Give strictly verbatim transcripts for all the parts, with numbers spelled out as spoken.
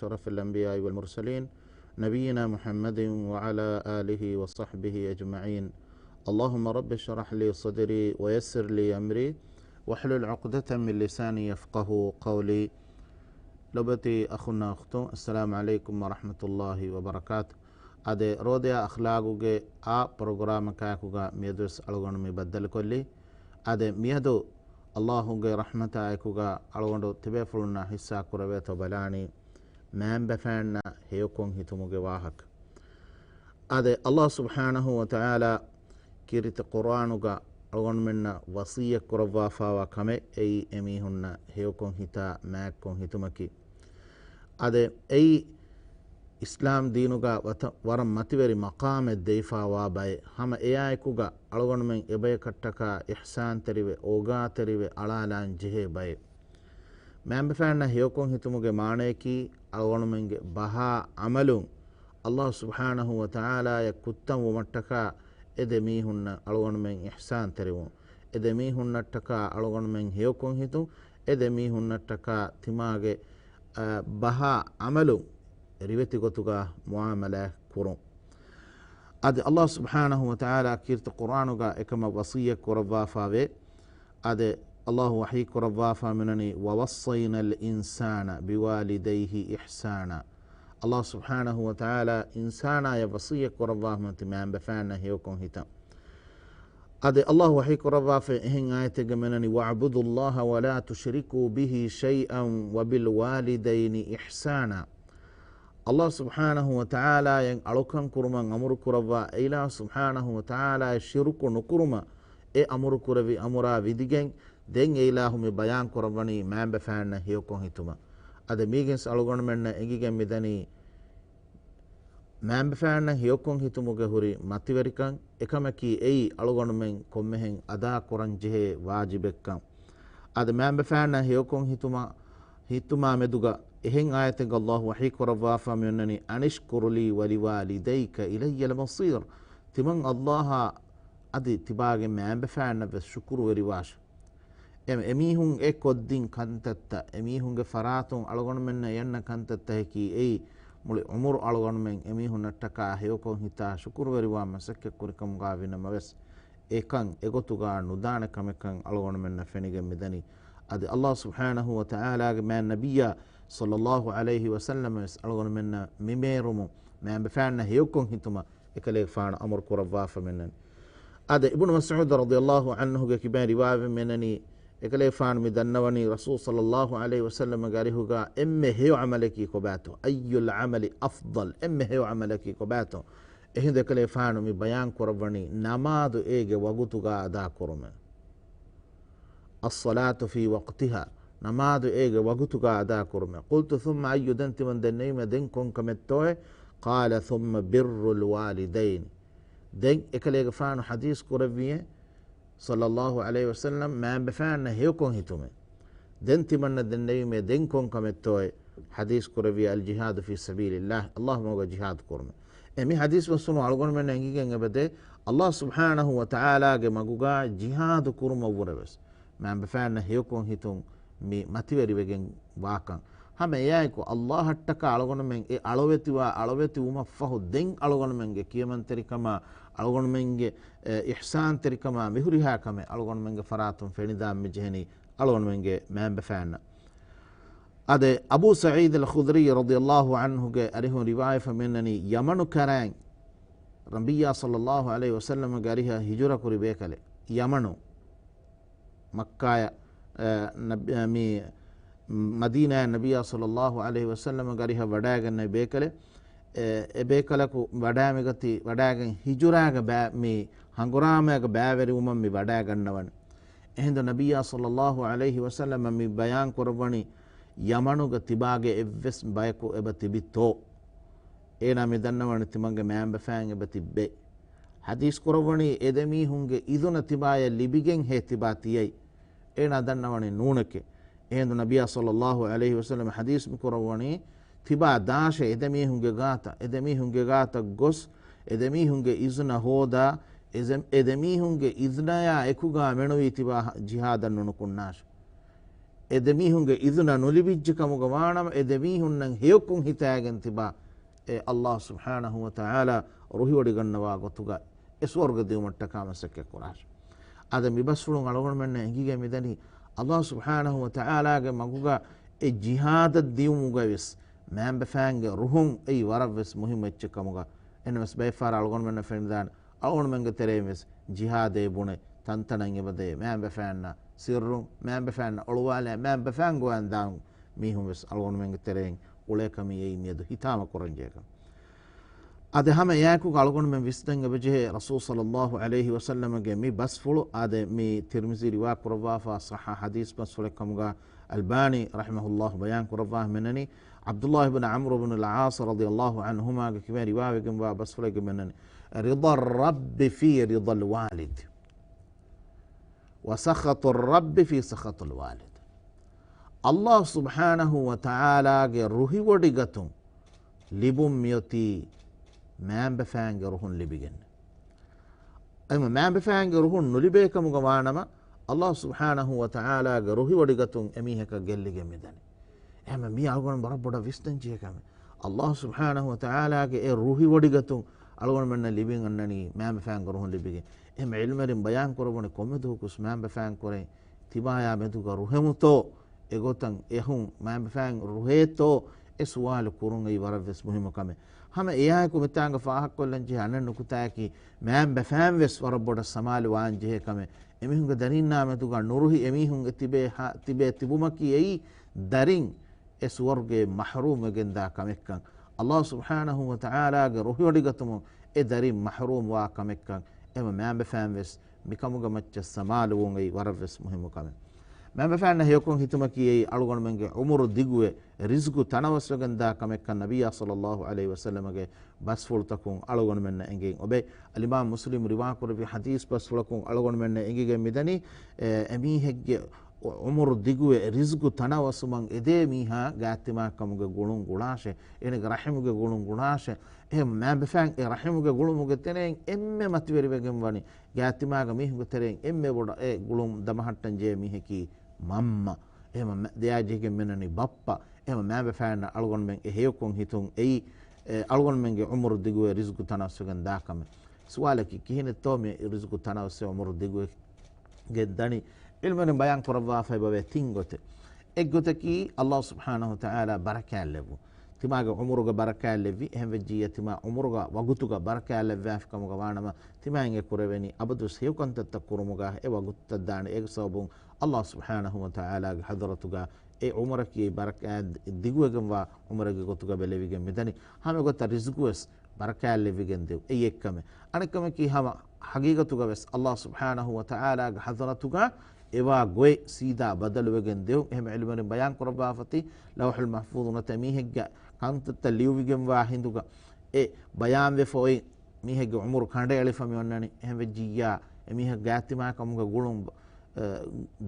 أشرف الأنبياء والمرسلين نبينا محمد وعلى آله وصحبه أجمعين. اللهم رب اشرح لي صدري ويسر لي أمري واحلل عقدة من لساني يفقهوا قولي. ލޮބުވެތި އަޚުންނާ އުޚްތުން، އައްސަލާމު ޢަލައިކުމް ވަރަޙްމަތުﷲި ވަބަރަކާތު. އާދެ، ރޯދަޔާ އަޚްލާގުގެ އާ ޕްރޮގްރާމަކާއެކުގަ މިއަދުވެސް އަޅުގަނޑު މި ބައްދަލުކޮށްލީ. އާދެ، މިއަދު ﷲ ގެ ރަޙްމަތާއެކުގަ އަޅުގަނޑު ތިބޭފުޅުންނާ ޙިއްޞާ ކުރެވޭތޯ ބަލާނީ، މައިންބަފައިންނަށް ހެޔޮކޮން ހިތުމުގެ ވާހަކަ. އާދެ، ﷲ ސުބްޙާނަހޫ ވަތަޢާލާ ކީރިތި ޤުރްއާނުގަ އަޅުގަނޑުމެންނަށް ވަޞިއްޔަތް ކުރައްވާފާވާ ކަމެއް އެއީ އެމީހުންނަށް ހެޔޮކޮން ހިތާ މާތްކޮން ހިތުމަކީ. އާދެ، އެއީ އިސްލާމް ދީނުގަ ވަތަ-، ވަރަށް މަތިވެރި މަޤާމެއް ދެވިފާވާ ބައެއް. ހަމަ އެއާއެކުގަ އަޅުގަނޑުމެން އެބަޔަކަށްޓަކާ އިޙްސާންތެރިވެ، އޯގާތެރިވެ އަޅާލާން ޖެހޭ ބައެއް. މައިންބަފައިންނަށް ހެޔޮކޮން ހިތުމުގެ މާނަޔަކީ، އަޅުގަނޑުމެންގެ ބަހާ ޢަމަލުން ﷲ ސުބްޙާނަހޫ ވަތަޢާލާޔަށް ކުއްތަންވުމަށްޓަކާ އެ ދެމީހުންނަށް އަޅުގަނޑުމެން އިޙްސާންތެރިވުން، އެ ދެމީހުންނަށްޓަކާ އަޅުގަނޑުމެން ހެޔޮކޮން ހިތުން، އެ ދެމީހުންނަށްޓަކާ ތިމާގެ، އަ، ބަހާ ޢަމަލުން ރިވެތި ގޮތުގަ މުޢާމަލާތް ކުރުން. އަދި ﷲ ސުބްޙާނަހޫ ވަތަޢާލާ ކީރިތި ޤުރްއާނުގަ އެކަމަށް ވަޞިއްޔަތް ކުރައްވާފާވޭ. އާދެ، ﷲ ވަޙީ ކުރައްވާފާ މިނަނީ، "وَوَصَّيْنَا الْإِنسَانَ بِوَالِدَيْهِ إِحْسَانًا." ﷲ ސުބްޙާނަހޫ ވަތަޢާލާ އިންސާނާޔަށް ވަޞިއްޔަތް ކުރައްވާފަ މިއޮތީ މައިންބަފައިންނަށް ހެޔޮކޮން ހިތަން. އަދި ﷲ ވަޙީ ކުރައްވާފަ އެހެން އާޔަތެއްގަ މިނަނީ، "وَاعْبُدُوا اللَّهَ وَلَا تُشْرِكُوا بِهِ شَيْئًا وَبِالْوَالِدَيْنِ إِحْسَانًا." ﷲ ސުބްޙާނަހޫ ވަތަޢާލާއަށް އަޅުކަން ކުރުމަށް އަމުރު ކުރައްވާ، އެއިލާހު ސުބްޙާނަހޫ ވަތަޢާލާއަށް ޝިރުކު ނުކުރުމަށް އެ އަމުރު ކުރެއްވި އަމުރާ ވިދިގެން، ދެން އެއިލާހު މި ބަޔާން ކުރައްވަނީ މައިންބަފައިންނަށް ހެޔޮކޮން ހިތުމަށް. އަދި މީގެންސް އަޅުގަނޑުމެންނަށް އެނގިގެން މިދަނީ، މައިންބަފައިންނަށް ހެޔޮކޮން ހިތުމުގެ ހުރި މަތިވެރިކަން އެކަމަކީ، އެއީ އަޅުގަނޑުމެން ކޮންމެހެން އަދާ ކުރަން ޖެހޭ ވާޖިބެއްކަން. އަދި މައިންބަފައިންނަށް ހެޔޮކޮން ހިތުމަށް، ހިތުމާ މެދުގަ އެހެން އާޔަތެއްގަ ﷲ ވަޙީ ކުރައްވާފަ މިއޮންނަނީ، "أَنِ اشْكُرْ لِي وَلِوَالِدَيْكَ إِلَيَّ الْمَصِيرُ." ތިމަން ﷲ އަށް އަދި ތިބާގެ މައިންބަފައިންނަށް ވެސް ޝުކުރުވެރިވާށެ. އެ، އެމީހުން އެ ކޮށްދިން ކަންތައްތައް، އެމީހުންގެ ފަރާތުން އަޅުގަނޑުމެންނަށް އެންނަ ކަންތައްތަކަކީ އެއީ، މުޅި އުމުރު އަޅުގަނޑުމެން އެމީހުންނަށްޓަކާ ހެޔޮކޮން ހިތާ ޝުކުރުވެރިވާ މަސައްކަތްކުރިކަމުގަ ވިނަމަވެސް، އެކަން އެގޮތުގަ ނުދާނެ ކަމެއްކަން އަޅުގަނޑުމެންނަށް ފެނިގެން މިދަނީ. އަދި ﷲ ސުބްޙާނަހޫ ވަތަޢާލާގެ މާތް ނަބިއްޔާ ޞައްލައްލާހު ޢަލައިހި ވަސައްލަމަ ވެސް އަޅުގަނޑުމެންނަށް މި މޭރުމުން މައިންބަފައިންނަށް ހެޔޮކޮން ހިތުމަށް އެކަލޭގެފާނު އަމުރު ކުރައްވާފަ މިނަނީ. އާދެ، އިބްނު މަސްޢޫދު ރަޟިޔައްލާހު ޢަންހުގެ ކިބައިން ރިވާވެ މިނަނީ، އެކަލޭގެފާނު މި ދަންނަވަނީ، ރަސޫލު ޞައްލައްލާހު ޢަލައިހި ވަސައްލަމަގެ އަރިހުގަ އެންމެ ހެޔޮ ޢަމަލަކީ ކޮބާތޯ؟ أَيُّ الْعَمَلِ أَفْضَلُ؟ އެންމެ ހެޔޮ ޢަމަލަކީ ކޮބާތޯ؟ އެހިނދު އެކަލޭގެފާނު މި ބަޔާން ކުރައްވަނީ، ނަމާދު އޭގެ ވަގުތުގަ އަދާ ކުރުމެއް. الصَّلَاةُ فِي وَقْتِهَا، ނަމާދު އޭގެ ވަގުތުގަ އަދާ ކުރުމެއް. قُلْتُ ثُمَّ أَيُّ؟ ދެން ތިމަން ދެންނެވީމޭ، ދެން ކޮން ކަމެއްތޯއޭ؟ قَالَ ثُمَّ بِرُّ الْوَالِدَيْنِ. ދެން އެކަލޭގެފާނު ޙަދީޘް ކުރެއްވިއޭ، ޞައްލައްލާހު ޢަލައިހި ވަސައްލަމް، މައިންބަފައިންނަށް ހެޔޮކޮން ހިތުމެއް. ދެން ތިމަންނަ ދެންނެވީމޭ، ދެން ކޮން ކަމެއްތޯއޭ؟ ޙަދީޘް ކުރެއްވި، الْجِهَادُ فِي سَبِيلِ اللَّهِ، ﷲ މަގުގަ ޖިހާދު ކުރުމެއް. އެ މި ޙަދީޘް ބަސްފުޅުން އަޅުގަނޑުމެންނަށް އެނގިގެން އެބަދޭ، ﷲ ސުބްޙާނަހޫ ވަތަޢާލާގެ މަގުގަ ޖިހާދު ކުރުމަށްވުރެވެސް، މައިންބަފައިންނަށް ހެޔޮކޮން ހިތުން މި މަތިވެރިވެގެން ވާކަން. ހަމަ އެއާއެކު، ﷲ އަށްޓަކާ އަޅުގަނޑުމެން އެ އަޅުވެތިވާ އަޅުވެތިވުމަށްފަހު، ދެން އަޅުގަނޑުމެންގެ ކިޔަމަންތެރިކަމާ، އަޅުގަނޑުމެންގެ، އެ، އިޙްސާންތެރިކަމާ މިހުރިހާ ކަމެއް އަޅުގަނޑުމެންގެ ފަރާތުން ފެނިދާން މިޖެހެނީ އަޅުގަނޑުމެންގެ މައިންބަފައިންނަށް. އާދެ، އަބޫ ސަޢީދު އަލް ޚުދްރީ ރަޟިޔައްލާހު ޢަންހުގެ އަރިހުން ރިވާޔަތް މިނަނީ، ޔަމަނު ކަރައިން ނަބިއްޔާ ޞައްލައްލާހު ޢަލައިހި ވަސައްލަމަގެ އަރިހަށް ހިޖުރަ ކުރި ބޭކަލެއް. ޔަމަނު، މައްކާޔަށް، އެ، ނަބި-، މި މަދީނާޔަށް ނަބިއްޔާ ޞައްލައްލާހު ޢަލައިހި ވަސައްލަމަގެ އަރިހަށް ވަޑައިގަންނަވި ބޭކަލެއް. އެ، އެ ބޭކަލަކު ވަޑައިމިގަތީ، ވަޑައިގެން ހިޖުރާގެ ބައި-، މި ހަނގުރާމައިގެ ބައިވެރިވުމަށް މި ވަޑައިގަންނަވަން. އެހިނދު ނަބިއްޔާ ޞައްލައްލާހު ޢަލައިހި ވަސައްލަމަ މި ބަޔާން ކުރައްވަނީ، ޔަމަނުގަ ތިބާގެ އެއްވެސް ބަޔަކު އެބަ ތިބިތޯ؟ އޭނާ މި ދަންނަވަނީ ތިމަންގެ މައިންބަފައިން އެބަ ތިއްބޭ. ޙަދީޘް ކުރައްވަނީ އެދެމީހުންގެ އިޒުނަ ތިބާޔަށް ލިބިގެންހޭ ތިބާ ތިޔައީ. އޭނާ ދަންނަވަނީ ނޫނެކޭ. އެހިނދު ނަބިއްޔާ ޞައްލައްލާހު ޢަލައިހި ވަސައްލަމަ ޙަދީޘް މި ކުރައްވަނީ، ތިބާ ދާށޭ އެދެމީހުންގެ ގާތަށް، އެދެމީހުންގެ ގާތަށް ގޮސް، އެދެމީހުންގެ އިޒުނަ ހޯދާ، އެޒެ-، އެދެމީހުންގެ އިޒުނަޔާ އެކުގަ މެނުވީ ތިބާ ޖިހާދަށް ނުނުކުންނާށޭ. އެ ދެމީހުންގެ އިޒުނަ ނުލިބިއްޖެ ކަމުގަ ވާނަމަ، އެ ދެމީހުންނަށް ހެޔޮކޮށް ހިތާގެން ތިބާ އެ ﷲ ސުބްޙާނަހޫ ވަތަޢާލާ ރުހިވޮޑިގަންނަވާ ގޮތުގަ އެ ސުވަރުގެ ދިއުމަށްޓަކާ މަސައްކަތް ކުރާށެ. އާދެ، މި ބަސްފުޅުން އަޅުގަނޑުމެންނަށް އެނގިގެން މިދަނީ، ﷲ ސުބްޙާނަހޫ ވަތަޢާލާގެ މަގުގަ އެ ޖިހާދަށް ދިއުމުގަވެސް މައިންބަފައިންގެ ރުހުން އެއީ ވަރަށްވެސް މުހިއްމު އެއްޗެއް ކަމުގަ. އެންމެސް ބައެއްފަހަރަށް އަޅުގަނޑުމެންނަށް ފެނިދާނެ، އަޅުގަނޑުމެންގެ ތެރެއިން ވެސް ޖިހާދޭ ބުނެ ތަންތަނަށް އެބަދޭ، މައިންބަފައިންނަށް ސިއްރުން، މައިންބަފައިންނަށް އޮޅުވާލާ، މައިންބަފައިން ގޮވާން ދާން މީހުން ވެސް އަޅުގަނޑުމެންގެ ތެރެއިން އުޅޭ ކަމީ އެއީ މިއަދު ހިތާމަ ކުރަން ޖެހޭ ކަމެއް. އާދެ، ހަމަ އެއާއެކުގަ އަޅުގަނޑުމެން ވިސްނަން އެބަޖެހޭ، ރަސޫލު ޞައްލައްލާހު ޢަލައިހި ވަސައްލަމަގެ މި ބަސްފުޅު، އާދެ، މި ތިރްމިޒީ ރިވާ ކުރައްވާފާ ޞައްޙަ ޙަދީޘް ބަސްފުޅެއް ކަމުގަ އަލްބާނީ ރަޙިމަހުﷲ ބަޔާން ކުރައްވާ މިނަނީ، ޢަބްދުﷲ ބިން ޢަމްރު ބިން އަލްޢާޞް ރަޟިޔަﷲ ޢަންހުމާގެ ކިބައިން ރިވާވެގެންވާ ބަސްފުޅެއްގެ މިނަނީ، رضا الرب في رضا الوالد، وسخط الرب في سخط الوالد. ﷲ ސުބްޙާނަހޫ ވަތަޢާލާގެ ރުހިވޮޑިގަތުން ލިބުން މިއޮތީ މައިންބަފައިންގެ ރުހުން ލިބިގެން. އެމަ މައިންބަފައިންގެ ރުހުން ނުލިބޭ ކަމުގަ ވާނަމަ، ﷲ ސުބްޙާނަހޫ ވަތަޢާލާގެ ރުހިވޮޑިގަތުން އެމީހަކަށް ގެއްލިގެން މިދަނީ. އެހެންވެ، މީ އަޅުގަނޑު ވަރަށް ބޮޑަށް ވިސްނަން ޖެހޭ ކަމެއް. ﷲ ސުބްޙާނަހޫ ވަތަޢާލާގެ އެ ރުހިވޮޑިގަތުން އަޅުގަނޑުމެންނަށް ލިބިން އަންނަނީ މައިންބަފައިންގެ ރުހުން ލިބިގެން. އެހެން ޢިލްމުވެރިން ބަޔާން ކުރައްވަނީ ކޮންމެ ދުވަހަކުވެސް މައިންބަފައިން ކުރެ ތިބާޔާ މެދުގަ ރުހެމުތޯ، އެގޮތަށް އެހުން މައިންބަފައިން ރުހޭތޯ، އެ ސުވާލު ކުރުން އެއީ ވަރަށް ވެސް މުހިއްމު ކަމެއް. ހަމަ އެއާއެކު މިތާނގަ ފާހަގަކޮށްލަން ޖެހޭ އަނެއް ނުކުތާއަކީ، މައިންބަފައިން ވެސް ވަރަށް ބޮޑަށް ސަމާލު ވާން ޖެހޭ ކަމެއް. އެމީހުންގެ ދަރީންނާ މެދުގަ ނުރުހި އެމީހުން އެ ތިބޭ ހާ-، ތިބޭ ތިބުމަކީ އެއީ ދަރިން އެ ސުވަރުގެ މަޙްރޫމް ވެގެންދާ ކަމެއްކަން. ﷲ ސުބްޙާނަހޫ ވަތަޢާލާގެ ރުހިވޮޑިގަތުމުން އެ ދަރިން މަޙްރޫމް ވާ ކަމެއްކަން. އެމަ މައިންބަފައިން ވެސް މިކަމުގެ މައްޗަށް ސަމާލުވުން އެއީ ވަރަށް ވެސް މުހިއްމު ކަމެއް. މައިންބަފައިންނަށް ހެޔޮކޮށް ހިތުމަކީ އެއީ އަޅުގަނޑުމެންގެ ޢުމުރު ދިގުވެ، ރިޒްގު ތަނަވަސްވެގެން ދާ ކަމެއްކަން ނަބިއްޔާ ޞައްލައްލާހު ޢަލައިހި ވަސައްލަމަގެ ބަސްފުޅުތަކުން އަޅުގަނޑުމެންނަށް އެނގެން އޮބެ. އަލްއިމާމް މުސްލިމް ރިވާ ކުރެއްވި ޙަދީޘް ބަސްފުޅަކުން އަޅުގަނޑުމެންނަށް އެނގިގެން މިދަނީ، އެ، އެމީހެއްގެ ޢުމުރު ދިގުވެ، ރިޒްގު ތަނަވަސްވުމަށް އެދޭ މީހާ ގާތްތިމާ ކަމުގެ ގުޅުން ގުޅާށޭ، އޭނަގެ ރަޙިމުގެ ގުޅުން ގުޅާށޭ. އެހެން މައިންބަފައިން އެ ރަޙިމުގެ ގުޅުމުގެ ތެރެއިން އެންމެ މަތިވެރިވެގެން ވަނީ، ގާތްތިމާގެ މީހުންގެ ތެރެއިން އެންމެ ބޮޑަށް އެ ގުޅުން ދަމަހައްޓަން ޖެހޭ މީހަކީ މަންމަ. އެހެން މަ-، ދެއާ ޖެހިގެން މިނަނީ ބައްޕަ. އެހެން މައިންބަފައިންނަށް އަޅުގަނޑުމެން އެ ހެޔޮކޮށް ހިތުން އެއީ، އެ، އަޅުގަނޑުމެންގެ ޢުމުރު ދިގުވެ ރިޒްގު ތަނަވަސްވެގެން ދާ ކަމެއް. ސުވާލަކީ، ކިހިނެއްތޯ މި ރިޒްގު ތަނަވަސްވެ ޢުމުރު ދިގުވެ ގެންދަނީ؟ ޢިލްމުވެރިން ބަޔާން ކުރައްވާފައި ބަވޭ ތިން ގޮތެއް. އެއްގޮތަކީ، ﷲ ސުބްޙާނަހޫ ވަތަޢާލާ ބަރަކާތްލެއްވުން. ތިމާގެ ޢުމުރުގަ ބަރަކާތްލެއްވި، އެހެންވެއްޖިއްޔާ ތިމާ ޢުމުރުގަ ވަގުތުގަ ބަރަކާތްލެއްވާފި ކަމުގަ ވާނަމަ، ތިމާއިން އެ ކުރެވެނީ އަބަދުވެސް ހެޔޮކަންތައްތައް ކުރުމުގަ އެ ވަގުތުތައް ދާނެ. އޭގެ ސަބަބުން ﷲ ސުބްޙާނަހޫ ވަތަޢާލާގެ ޙަޟްރަތުގަ އެ ޢުމުރަކީ ބަރަކާތް ދިގުވެގެންވާ ޢުމުރެއްގެ ގޮތުގަ ބެލެވިގެން މިދަނީ. ހަމަ ގޮތަށް ރިޒްގުވެސް ބަރަކާތްލެއްވިގެން ދެއްވު. އެއީ އެއްކަމެއް. އަނެއްކަމަކީ، ހަމަ ޙަޤީޤަތުގަވެސް ﷲ ސުބްޙާނަހޫ ވަތަޢާލާގެ ޙަޟްރަތުގަ އެވާ ގޮތް ސީދާ ބަދަލުވެގެން ދެއުން. އެހެން ޢިލްމުވެރިން ބަޔާން ކުރައްވާފަތި، ލައުޙުލް މަޙްފޫޡު ނުވަތަ މީހެއްގެ ކަންތައްތައް ލިޔުވިގެންވާ ހިނދުގަ އެ ބަޔާންވެފަ އޮތް މީހެއްގެ ޢުމުރު ކަނޑައެޅިފަ މި އޮންނަނީ. އެހެން ވެއްޖިއްޔާ، އެ މީހެއް ގާތްތިމާ ކަމުގެ ގުޅުން އަ،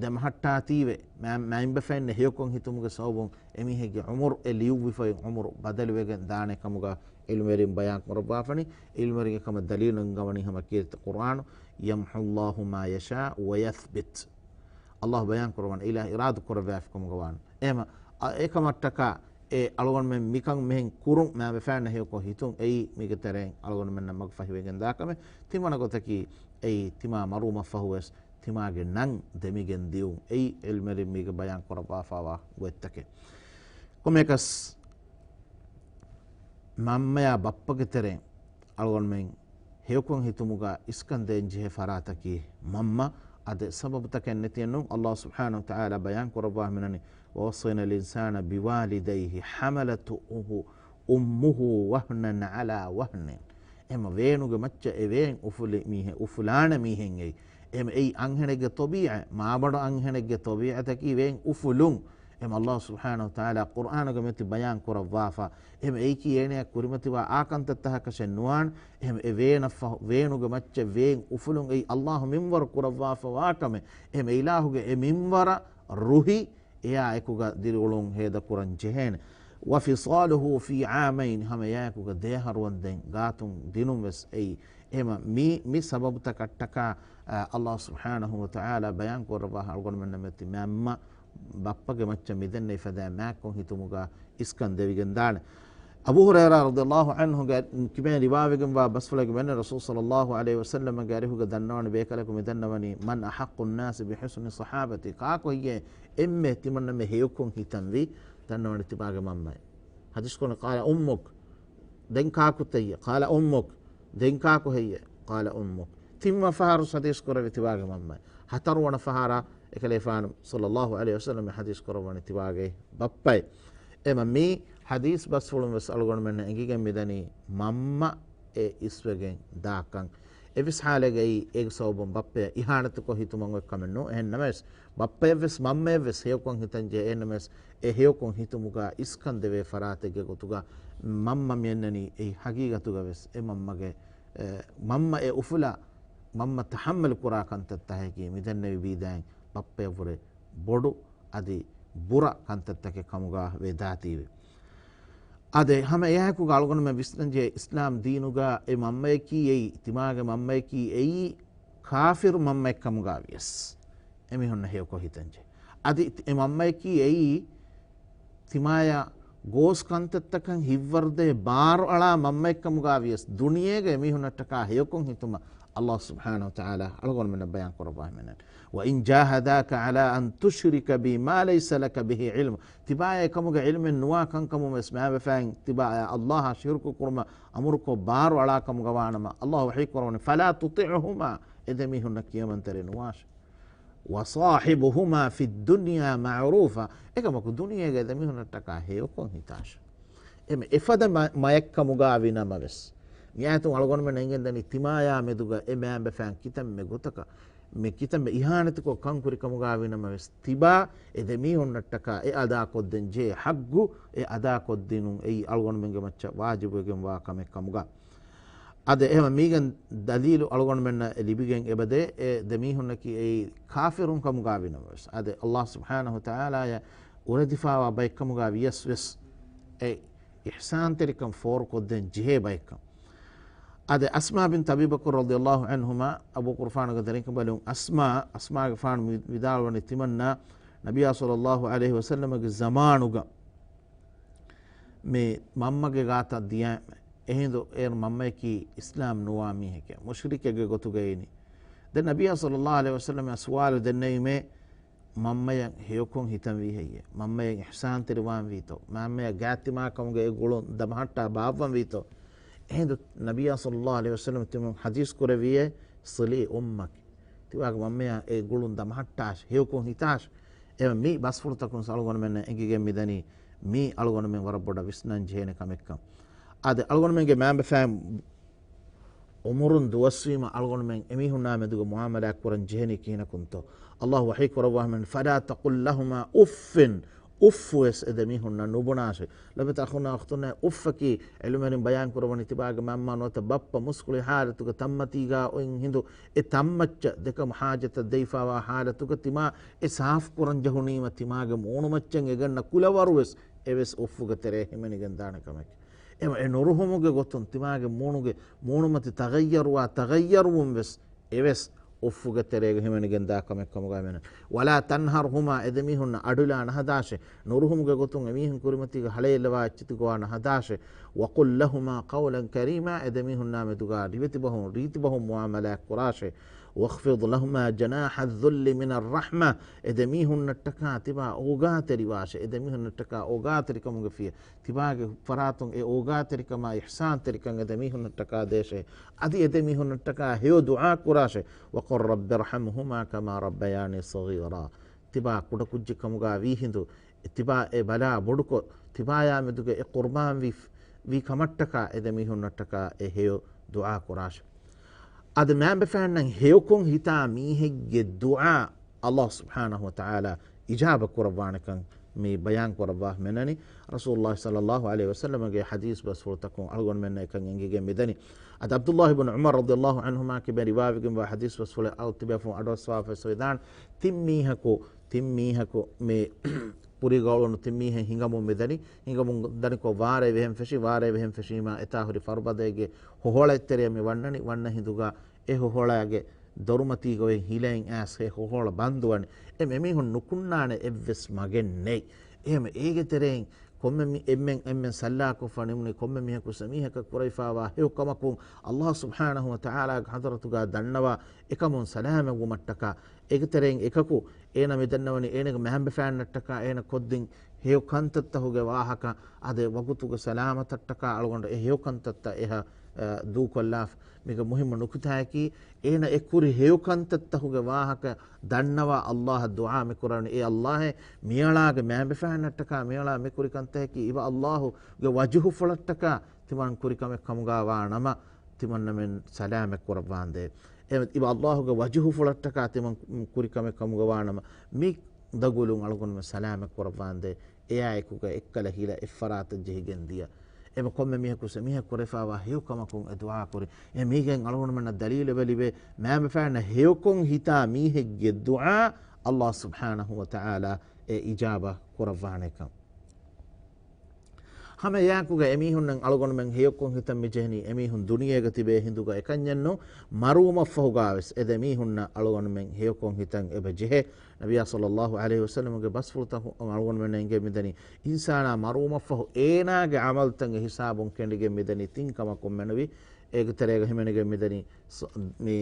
ދެމަހައްޓާތީވެ، މައި-، މައިންބަފައިންނަށް ހެޔޮކޮށް ހިތުމުގެ ސަބަބުން އެމީހެއްގެ ޢުމުރު އެ ލިޔުއްވިފައި ޢުމުރު ބަދަލުވެގެން ދާނެ ކަމުގަ ޢިލްމުވެރިން ބަޔާން ކުރައްވާފަނީ. ޢިލްމުވެރިންގެ ކަމަށް ދަލީލު އަންގަވަނީ ހަމަ ކީރިތި ޤުރްއާނު، يمحو الله ما يشاء ويثبت. ﷲ ބަޔާން ކުރައްވަނީ އިލާހު އިރާދަ ކުރެއްވާފި ކަމުގަ ވާން. އެހެމަ، އަ، އެކަމަށްޓަކާ އެ އަޅުގަނޑުމެން މިކަން މިހެން ކުރުން މައިންބަފައިންނަށް ހެޔޮކޮށް ހިތުން އެއީ މީގެ ތެރެއިން އަޅުގަނޑުމެންނަށް މަގު ފަހިވެގެން ދާ ކަމެއް. ތިންވަނަ ގޮތަކީ އެއީ ތިމާ މަރުވުމަށް ފަހުވެސް ތިމާގެ ނަން ދެމިގެން ދިއުން. އެއީ ޢިލްމުވެރިން މީގެ ބަޔާން ކުރައްވާފާވާ ގޮތްތަކެއް. ކޮންމެއަކަސް މަންމަޔާ ބައްޕަގެ ތެރެއިން އަޅުގަނޑުމެން ހެޔޮކޮށް ހިތުމުގަ އިސްކަން ދޭން ޖެހޭ ފަރާތަކީ މަންމަ. އަދި ސަބަބުތަކެއް ނެތިއެއްނޫން. ﷲ ސުބްޙާނަހޫ ވަތަޢާލާ ބަޔާން ކުރައްވާ ހިމެނަނީ، ووصينا الإنسان بوالديه حملته أمه وهنا على وهن. އެހެމަ ވޭނުގެ މައްޗަށް އެ ވޭން އުފުލި މީހެއް، އުފުލާނެ މީހެއް އެއީ. އެހެމަ އެއީ އަންހެނެއްގެ ޠަބީޢަ، މާބަނޑު އަންހެނެއްގެ ޠަބީޢަތަކީ ވޭން އުފުލުން. އެހެމަ ﷲ ސުބްޙާނަހޫ ވަތަޢާލާ ޤުރްއާނުގަ މިއޮތީ ބަޔާން ކުރައްވާފަ. އެހެމަ އެއީކީ އޭނަޔަށް ކުރިމަތިވާ އާކަންތައްތަކަކަށެއް ނުވާން. އެހެމަ އެ ވޭނަށްފަހު، ވޭނުގެ މައްޗަށް ވޭން އުފުލުން އެއީ ﷲ މިންވަރު ކުރައްވާފަވާ ކަމެއް. އެހެމަ އިލާހުގެ އެ މިންވަރަށް ރުހި އެއާ އެކުގަ ދިރިއުޅުން ހޭދަކުރަން ޖެހޭނެ. وفصاله في عامين، ހަމަ އެއާއެކުގަ ދެއަހަރު ވަންދެން ގާތުން ދިނުން ވެސް އެއީ. އެހެމަ މި، މި ސަބަބުތަކަށްޓަކާ، އާ، ﷲ ސުބްޙާނަހޫ ވަތަޢާލާ ބަޔާން ކުރައްވާ އަޅުގަނޑުމެންނަށް މިއޮތީ މަންމަ ބައްޕަގެ މައްޗަށް މިދެންނެވި ފަދައިން މާތްކޮށް ހިތުމުގަ އިސްކަން ދެވިގެން ދާނެ. އަބޫ ހުރައިރާ ރަޟިޔަﷲ ޢަންހުގެ ކިބައިން ރިވާވެގެންވާ ބަސްފުޅެއްގެ މެން ރަސޫލު ޞައްލަﷲ ޢަލައިހި ވަސައްލަމަގެ އަރިހުގަ ދަންނަވަން ބޭކަލަކު މި ދަންނަވަނީ، "من أحق الناس بحسن صحابتي؟" ކާކު ހެއްޔޭ އެންމެ ތިމަންނަމެ ހެޔޮކޮށް ހިތަންވީ؟ ދަންނަވަނީ ތިބާގެ މަންމައޭ. ޙަދީޘް ކުރަނީ، "قال أمك." ދެން ކާކުތަ ހެއްޔޭ؟ "قال أمك." ދެން ކާކު ހެއްޔޭ؟ "قال أمك." ތިންވަނަ ފަހަރު ޙަދީޘް ކުރެވި ތިބާގެ މަންމައޭ. ހަތަރުވަނަ ފަހަރަށް އެކަލޭފާނު ޞައްލަﷲ ޢަލައިހި ވަސައްލަމަ ޙަދީޘް ކުރައްވަނީ ތިބާގެ ބައްޕައޭ. އެމަ މި ޙަދީޘް ބަސްފުޅުން ވެސް އަޅުގަނޑުމެންނަށް އެނގިގެން މިދަނީ މަންމަ އެ އިސްވެގެން ދާކަން. އެއްވެސް ޙާލެއްގައި އޭގެ ސަބަބުން ބައްޕަޔަށް އިހާނެތުކޮށް ހިތުމަށް އޮތް ކަމެއް ނޫން. އެހެން ނަމަވެސް، ބައްޕަޔަށްވެސް މަންމަޔަށްވެސް ހެޔޮކޮށް ހިތަން ޖެހޭ. އެހެންނަމަވެސް، އެ ހެޔޮކޮށް ހިތުމުގަ އިސްކަން ދެވޭ ފަރާތެއްގެ ގޮތުގަ މަންމަ މިއަންނަނީ އެއީ ޙަޤީޤަތުގަވެސް އެ މަންމަގެ، އެ، މަންމަ އެ އުފުލާ، މަންމަ ތަޙައްމަލު ކުރާ ކަންތައްތަކަކީ މިދެންނެވި ބީދާއިން ބައްޕަޔަށްވުރެ ބޮޑު އަދި ބުރަ ކަންތައްތަކެއް ކަމުގަ ވެދާތީވެ. އާދެ، ހަމަ އެއާއެކުގަ އަޅުގަނޑުމެން ވިސްނަންޖެހޭ، އިސްލާމް ދީނުގަ އެ މަންމަޔަކީ އެއީ، ތިމާގެ މަންމަޔަކީ އެއީ، ކާފިރު މަންމައެއްކަމުގަ ވިޔަސް އެމީހުންނަށް ހެޔޮކޮށް ހިތަންޖެހޭ. އަދި އެ މަންމަޔަކީ އެއީ، ތިމާޔަށް ގޯސް ކަންތައްތަކަށް ހިތްވަރުދޭ ބާރު އަޅާ މަންމައެއްކަމުގަ ވިޔަސް، ދުނިޔޭގަ އެމީހުންނަށްޓަކާ ހެޔޮކޮށް ހިތުމަށް އަﷲ ސުބްޙާނަހޫ ވަތަޢާލާ އަޅުގަނޑުމެންނަށް ބަޔާން ކުރައްވާ ހިމެނޭ. "وإن جاهداك على أن تشرك بي ما ليس لك به علم." ތިބާޔަށް އެކަމުގެ ޢިލްމެއް ނުވާ ކަންކަމުން ވެސް މާބަފައިން ތިބާޔަށް އަﷲއާ ޝިރުކު ކުރުމަށް އަމުރުކޮށް ބާރު އަޅާ ކަމުގަ ވާނަމަ، އަﷲ ވަޙީ ކުރައްވަނީ، "فلا تطعهما." އެ ދެމީހުންނަށް ކިޔަމަންތެރި ނުވާށޭ. "وصاحبهما في الدنيا معروفا." އެކަމަކު ދުނިޔޭގަ އެ ދެމީހުންނަށްޓަކާ ހެޔޮކޮށް ހިތާށޭ. އެމެ އެފަދަ މަ-، މަޔަށްކަމުގަ ވިނަމަވެސް، މިއާޔަތުން އަޅުގަނޑުމެން އެނގެންދަނީ ތިމާޔާ މެދުގަ އެ މާބަފައިން ކިތަންމެ ގޮތަކަށް މި ކިތަންމެ އިހާނެތުކޮށް ކަންކުރި ކަމުގަ ވިނަމަވެސް، ތިބާ އެ ދެމީހުންނަށްޓަކާ އެ އަދާކޮށްދޭން ޖެހޭ ޙައްޤު އެ އަދާކޮށްދިނުން އެއީ އަޅުގަނޑުމެންގެ މައްޗަށް ވާޖިބުވެގެންވާ ކަމެއް ކަމުގަ. އާދެ، އެހެން މީގެން ދަލީލު އަޅުގަނޑުމެންނަށް އެ ލިބިގެން އެބަދޭ، އެ ދެމީހުންނަކީ އެއީ ކާފިރުން ކަމުގަ ވިނަމަވެސް، އާދެ، އަﷲ ސުބްޙާނަހޫ ވަތަޢާލާޔަށް އުރެދިފައިވާ ބައެއްކަމުގަ ވިޔަސް ވެސް، އެ އިޙްސާންތެރިކަން ފޯރުކޮށްދޭން ޖެހޭ ބައެއްކަން. އާދެ، އަސްމާ ބިން އަބީ ބަކުރު ރަޟިޔަﷲ ޢަންހުމާ، އަބޫ ޤުރުފާނުގެ ދަރިން ބަލުން، އަސްމާ، އަސްމާގެފާނު ވި-، ވިދާޅުވަނީ ތިމަންނަ ނަބިއްޔާ ޞައްލަﷲ ޢަލައިހި ވަސައްލަމަގެ ޒަމާނުގަ މި މަންމަގެ ގާތަށް ދިޔަ އެހިނދު އޭރު މަންމަޔަކީ އިސްލާމް ނުވާ މީހެކޭ، މުޝްރިކެއްގެ ގޮތުގައި އިނީ. ދެން ނަބިއްޔާ ޞައްލަﷲ ޢަލައިހި ވަސައްލަމަށް ސުވާލު ދެންނެވީމޭ، މަންމަޔަށް ހެޔޮކޮށް ހިތަންވީ ހެއްޔޭ؟ މަންމަޔަށް އިޙްސާންތެރިވާންވީތޯ؟ މަންމަޔަށް ގާތްތިމާކަމުގެ އެ ގުޅުން ދަމަހައްޓާ ބާއްވަންވީތޯ؟ އެހިނދު ނަބިއްޔާ ޞައްލަﷲ ޢަލައިހި ވަސައްލަމަ ތިމަން ޙަދީޘް ކުރެއްވިއޭ، "صلي أمك." ތިބާގެ މަންމަޔާ އެ ގުޅުން ދަމަހައްޓާށޭ، ހެޔޮކޮށް ހިތާށޭ. އެ މި ބަސްފުޅުތަކުން އަޅުގަނޑުމެންނަށް އެނގިގެން މިދަނީ މީ އަޅުގަނޑުމެން ވަރަށް ބޮޑަށް ވިސްނަން ޖެހޭނެ ކަމެއްކަން. އާދެ، އަޅުގަނޑުމެންގެ މާބަފައިން އުމުރުން ދުވަސްވީމަ އަޅުގަނޑުމެން އެމީހުންނާ މެދުގަ މުޢާމަލާތް ކުރަން ޖެހެނީ ކިހިނަކުންތޯ؟ އަﷲ ވަޙީ ކުރައްވާ ހަމަން، "فلا تقل لهما أف." އުއްފުވެސް އެ ދެމީހުންނަށް ނުބުނާށޭ. ލޮބުވެތި އަޚުންނާ އުޚްތުންނޭ، އުއްފަކީ އެޅުމެރިން ބަޔާން ކުރައްވަނީ ތިބާގެ މަންމަ ނުވަތަ ބައްޕަ މުސްކުޅި ޙާލަތުގަ ތަންމަތީގަ އޮތް ހިނދު އެ ތަންމައްޗަށް ދެކަމު ޙާޖަތަށް ދެވިފައިވާ ޙާލަތުގަ ތިމާ އެ ސާފު ކުރަން ޖެހުނީމަ ތިމާގެ މޫނުމައްޗަށް އެ ގަންނަ ކުލަވަރުވެސް އެވެސް އުއްފުގެ ތެރޭ ހިމެނިގެން ދާނެ ކަމެކޭ. އެ ނުރުހުމުގެ ގޮތުން ތިމާގެ މޫނުގެ މޫނުމަތި ތަޣައްޔަރުވާ ތަޣައްޔަރުވުންވެސް އެވެސް އުއްފުގެ ތެރޭގަ ހިމެނިގެންދާ ކަމެއް ކަމުގަ މެނެ. "ولا تنهرهما." އެ ދެމީހުންނަށް އަޑުލާ ނަހަދާށޭ. ނުރުހުމުގެ ގޮތުން އެމީހުން ކުރިމަތީގަ ހަޅޭއްލަވާ އެއްޗިތި ގޮވާ ނަހަދާށޭ. "وقل لهما قولا كريما." އެ ދެމީހުންނާ މެދުގަ ރިވެތި ބަހުން، ރީތި ބަހުން މުޢާމަލާތް ކުރާށޭ. "واخفض لهما جناح الذل من الرحمة." އެ ދެމީހުންނަށްޓަކާ ތިބާ އޯގާތެރިވާށޭ. އެ ދެމީހުންނަށްޓަކާ އޯގާތެރިކަމުގެ ފިޔަ ތިބާގެ ފަރާތުން އެ އޯގާތެރިކަމާ އިޙްސާންތެރިކަން އެ ދެމީހުންނަށްޓަކާ ދޭށޭ. އަދި އެ ދެމީހުންނަށްޓަކާ ހެޔޮ ދުޢާ ކުރާށޭ. "وقل رب ارحمهما كما ربياني صغيرا." ތިބާ ކުޑަކުއްޖެއް ކަމުގަ ވީ ހިނދު، ތިބާ އެ ބަލާ ބޮޑުކޮށް، ތިބާޔާ މެދުގަ އެ ޤުރްބާން ވީ، ވީ ކަމަށްޓަކާ އެ ދެމީހުންނަށްޓަކާ އެ ހެޔޮ ދުޢާ ކުރާށޭ. އަދި މާބަފައިންނަށް ހެޔޮކޮށް ހިތާ މީހެއްގެ ދުޢާ އަﷲ ސުބްޙާނަހޫ ވަތަޢާލާ އިޖާބަ ކުރައްވާނެކަން މި ބަޔާން ކުރައްވާ މެނަނީ. ރަސޫލުﷲ ޞައްލަﷲ ޢަލައިހި ވަސައްލަމަގެ ޙަދީޘް ބަސްފުޅުތަކުން އަޅުގަނޑުމެންނަށް އެކަން އެނގިގެން މިދަނީ. އަދި ޢަބްދުﷲ ބިން ޢުމަރު ރަޟިޔަﷲ ޢަންހުމާ ކިބައިން ރިވާވެގެންވާ ޙަދީޘް ބަސްފުޅެއް އަޅުތިބޭފުޅުން އަޑުއައްސަވާފައި ވެސް ވެދާނެ. ތިން މީހަކު، ތިން މީހަކު މި ކުރިގަ އުޅުނު ތިން މީހެއް ހިނގަމުން މިދަނީ. ހިނގަމުން ދަނިކޮށް ވާރޭ ވެހެން ފެށި، ވާރޭ ވެހެން ފެށީމާ އެތާ ހުރި ފަރުބަދައިގެ ހޮހޮޅައެއް ތެރެއަށް މި ވަންނަނީ. ވަންނަ ހިނދުގަ އެ ހޮހޮޅާގެ ދޮރުމަތީގަ އޮތް ހިލައިން އައިސް ހެ ހޮހޮޅަ ބަންދުވަނީ. އެ އެމީހުން ނުކުންނާނެ އެއްވެސް މަގެއް ނެތް. އެހެން އޭގެ ތެރެއިން ކޮންމެ މި-، އެންމެން އެންމެން ސައްލާކޮށްފަ ނިމުނީ ކޮންމެ މީހަކު ސެމީހަކަށް ކުރެވިފާވާ ހެޔޮ ކަމަކުން އައްލާހު ސުބްޙާނަހު ވަ ތަޢާލާގެ ޙަޟްރަތުގަ ދަންނަވާ އެކަމުން ސަލާމަތްވުމަށްޓަކާ. އޭގެ ތެރެއިން އެކަކު އޭނަ މިދަންނަވަނީ އޭނަގެ މައިންބަފައިންނަށްޓަކާ އޭނަ ކޮށްދިން ހެޔޮ ކަންތައްތަހުގެ ވާހަކަ އަދެ ވަގުތުގެ ސަލާމަތަށްޓަކާ އަޅުގަނޑު އެ ހެޔޮ ކަންތައްތައް އެހާ، އަ، ދޫކޮށްލާފަ. މީގެ މުހިއްމު ނުކުތާއަކީ، އޭނަ އެ ކުރި ހެޔޮ ކަންތައްތަހުގެ ވާހަކަ ދަންނަވާ އައްލާހަށް ދުޢާ މިކުރަނީ. އޭ އައްލާހޭ، މިއަޅާގެ މައިންބަފައިންނަށްޓަކާ މިއަޅާ މިކުރި ކަންތަކަކީ އިބަ އައްލާހުގެ ވަޖުހުފުޅަށްޓަކާ ތިމަން ކުރި ކަމެއް ކަމުގަ ވާނަމަ، ތިމަންނަމެން ސަލާމަތް ކުރައްވާނދޭ. އެ އިބަ އައްލާހުގެ ވަޖުހުފުޅަށްޓަކާ ތިމަން ކުރި ކަމެއް ކަމުގަ ވާނަމަ، މި ދަގުލުން އަޅުގަނޑުމެން ސަލާމަތް ކުރައްވާނދޭ. އެއާއެކުގަ އެއްކަލަ ހިލަ އެއްފަރާތަށް ޖެހިގެން ދިޔަ. އެބަ ކޮންމެ މީހަކު ސެމީހަ ކުރެފާވާ ހެޔޮ ކަމަކުން އެ ދުޢާ ކުރި. އެ މީގެން އަޅުގަނޑުމެންނަށް ދަލީލެއް އެބަ ލިބޭ، މައިންބަފައިންނަށް ހެޔޮކޮށް ހިތާ މީހެއްގެ ދުޢާ އައްލާހު ސުބްޙާނަހު ވަ ތަޢާލާ އެ އިޖާބަ ކުރައްވާނެކަން. ހަމަ އެއާއެކުގަ އެމީހުންނަށް އަޅުގަނޑުމެން ހެޔޮކޮށް ހިތަން މި ޖެހެނީ އެމީހުން ދުނިޔޭގަ ތިބޭ ހިނދުގަ އެކަންޏެއްނު، މަރުވުމަށްފަހުގަވެސް އެ ދެމީހުންނަށް އަޅުގަނޑުމެން ހެޔޮކޮށް ހިތަން އެބަ ޖެހޭ. ނަބިއްޔާ ޞައްލައްލާހު ޢަލައިހި ވަސައްލަމަގެ ބަސްފުޅުތަކުން އަޅުގަނޑުމެންނަށް އެނގެން މިދަނީ، އިންސާނާ މަރުވުމަށްފަހު އޭނާގެ ޢަމަލުތައް އެ ހިސާބުން ކެނޑިގެން މިދަނީ ތިން ކަމަކުން މެނުވީ. އޭގެ ތެރޭގަ ހިމެނިގެން މިދަނީ ސ-، މި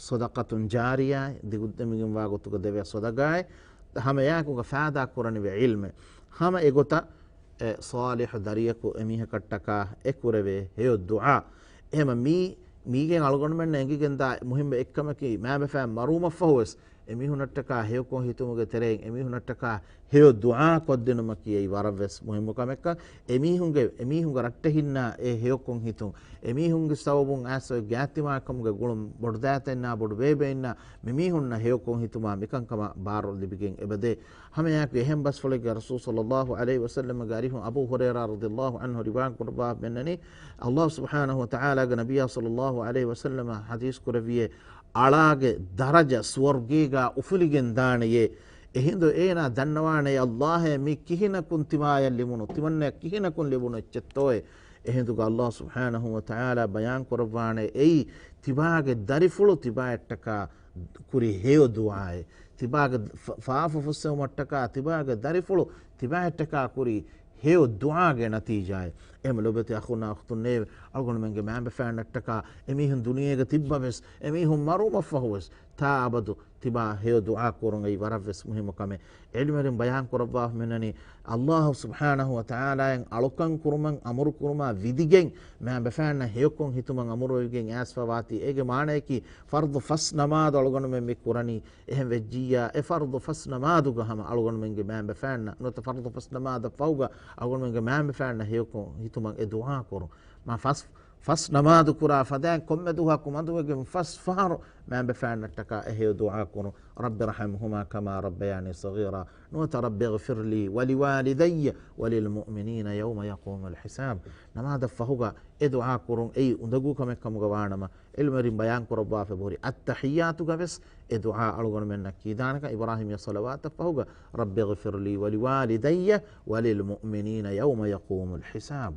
ޞަދަޤަތުން ޖާރިޔާ، ދިގުދެމިގެންވާ ގޮތުގަ ދެވޭ ޞަދަޤާތް، ހަމަ އެއާއެކުގަ ފައިދާ ކުރަނިވި ޢިލްމެއް. ހަމަ އެގޮތަށް އެ ޞާލިޙު ދަރިޔަކު އެމީހަކަށްޓަކާ އެ ކުރެވޭ ހެޔޮ ދުޢާ. އެހެމަ މީ، މީގެން އަޅުގަނޑުމެންނަށް އެނގިގެންދާ މުހިއްމު އެއްކަމަކީ، މައިންބަފައިން މަރުވުމަށްފަހުވެސް އެމީހުންނަށްޓަކާ ހެޔޮކޮށް ހިތުމުގެ ތެރެއިން އެމީހުންނަށްޓަކާ ހެޔޮ ދުޢާ ކޮށްދިނުމަކީ އެއީ ވަރަށްވެސް މުހިއްމު ކަމެއްކަން. އެމީހުންގެ، އެމީހުންގެ ރައްޓެހިންނާ އެ ހެޔޮކޮށް ހިތުން، އެމީހުންގެ ސަބަބުން އައިސް ގާތްތިމާކަމުގެ ގުޅުން، ބޮޑުދައިތައްނާ ބޮޑު ބޭބެއިންނާ މިމީހުންނަށް ހެޔޮކޮށް ހިތުމާ މިކަންކަމަށް ބާރު ލިބިގެން އެބަދޭ. ހަމައެއާއެކު އެހެން ބަސްފުޅެއްގެ ރަސޫލު ޞައްލައްލާހު ޢަލައިހި ވަސައްލަމަގެ އަރިހުން އަބޫ ހުރައިރާ ރަޟިޔައްލާހު ޢަންހު ރިވާ ކުރައްވާ މެންނަނީ، އައްލާހު ސުބްޙާނަހު ވަ ތަޢާލާގެ ނަބިއްޔާ ޞައްލައްލާހު ޢަލައިހި ވަސައްލަމަ ޙަދީޘް ކުރެއްވިއޭ، އަޅާގެ ދަރަޖަ ސުވަރުގޭގާ އުފުލިގެން ދާނެޔޭ. އެހިނދު އޭނާ ދަންނަވާނެ، އައްލާހޭ، މި ކިހިނަކުން ތިމާޔަށް ލިބުނު، ތިމަންނަޔަށް ކިހިނަކުން ލިބުނު އެއްޗެއްތޯއޭ؟ އެހިނދުގަ އައްލާހު ސުބްޙާނަހު ވަ ތަޢާލާ ބަޔާން ކުރައްވާނެ، އެއީ ތިބާގެ ދަރިފުޅު ތިބާއަށްޓަކާ ކުރި ހެޔޮ ދުޢާއެއް. ތިބާގެ ފ-، ފާފަ ފުއްސެވުމަށްޓަކާ ތިބާގެ ދަރިފުޅު ތިބާއަށްޓަކާ ކުރި ހެޔޮ ދުޢާގެ ނަތީޖާއެއް. އެހެމަ ލޮބުވެތި އަޚުންނާ އުޚްތުންނޭވެ! އަޅުގަނޑުމެންގެ މައިންބަފައިންނަށްޓަކާ އެމީހުން ދުނިޔޭގަ ތިއްބަވެސް، އެމީހުން މަރުވުމަށްފަހުވެސް، ތާ އަބަދު ތިބާ ހެޔޮ ދުޢާ ކުރުން އެއީ ވަރަށްވެސް މުހިއްމު ކަމެއް. ޢިލްމުވެރިން ބަޔާން ކުރައްވާފަ މިނަނީ، އައްލާހު ސުބްޙާނަހު ވަ ތަޢާލާއަށް އަޅުކަން ކުރުމަށް އަމުރު ކުރުމާ ވިދިގެން، މައިންބަފައިންނަށް ހެޔޮކޮށް ހިތުމަށް އަމުރުވެވިގެން އައިސްފަވާތީ. އޭގެ މާނަޔަކީ، ފަރްޟު ފަސް ނަމާދު އަޅުގަނޑުމެން މި ކުރަނީ. އެހެން ވެއްޖިއްޔާ، އެ ފަރްޟު ފަސް ނަމާދުގަ ހަމަ އަޅުގަނޑުމެންގެ މައިންބަފައިންނަށް ނުވަތަ ފަރްޟު ފަސް ނަމާދަށް ފަހުގަ އަޅުގަނޑުމެންގެ މައިންބަފައިންނަށް ހެޔޮކޮށް ހިތުމަށް އެ ދުޢާ ކުރުން. މާ ފަސް، ފަސް ނަމާދު ކުރާ ފަދައިން ކޮންމެ ދުވަހަކު މަދުވެގެން ފަސް ފަހަރު މައިންބަފައިންނަށްޓަކާ އެ ހެޔޮ ދުޢާ ކުރުން. رب ارحمهما كما ربياني صغيرا. ނުވަތަ رب اغفر لي ولوالدي وللمؤمنين يوم يقوم الحساب. ނަމާދަށް ފަހުގަ އެ ދުޢާ ކުރުން އެއީ އުނދަގޫ ކަމެއް ކަމުގަ ވާނަމަ، ޢިލްމުވެރިން ބަޔާން ކުރައްވާފަ އެބަހުރި، އައްތަޙިއްޔާތުގަވެސް އެ ދުޢާ އަޅުގަނޑުމެންނަށް ކީދާނެކަން، އިބްރާހީމްޔާ ޞަލަވާތަށް ފަހުގަ، رب اغفر لي ولوالدي وللمؤمنين يوم يقوم الحساب.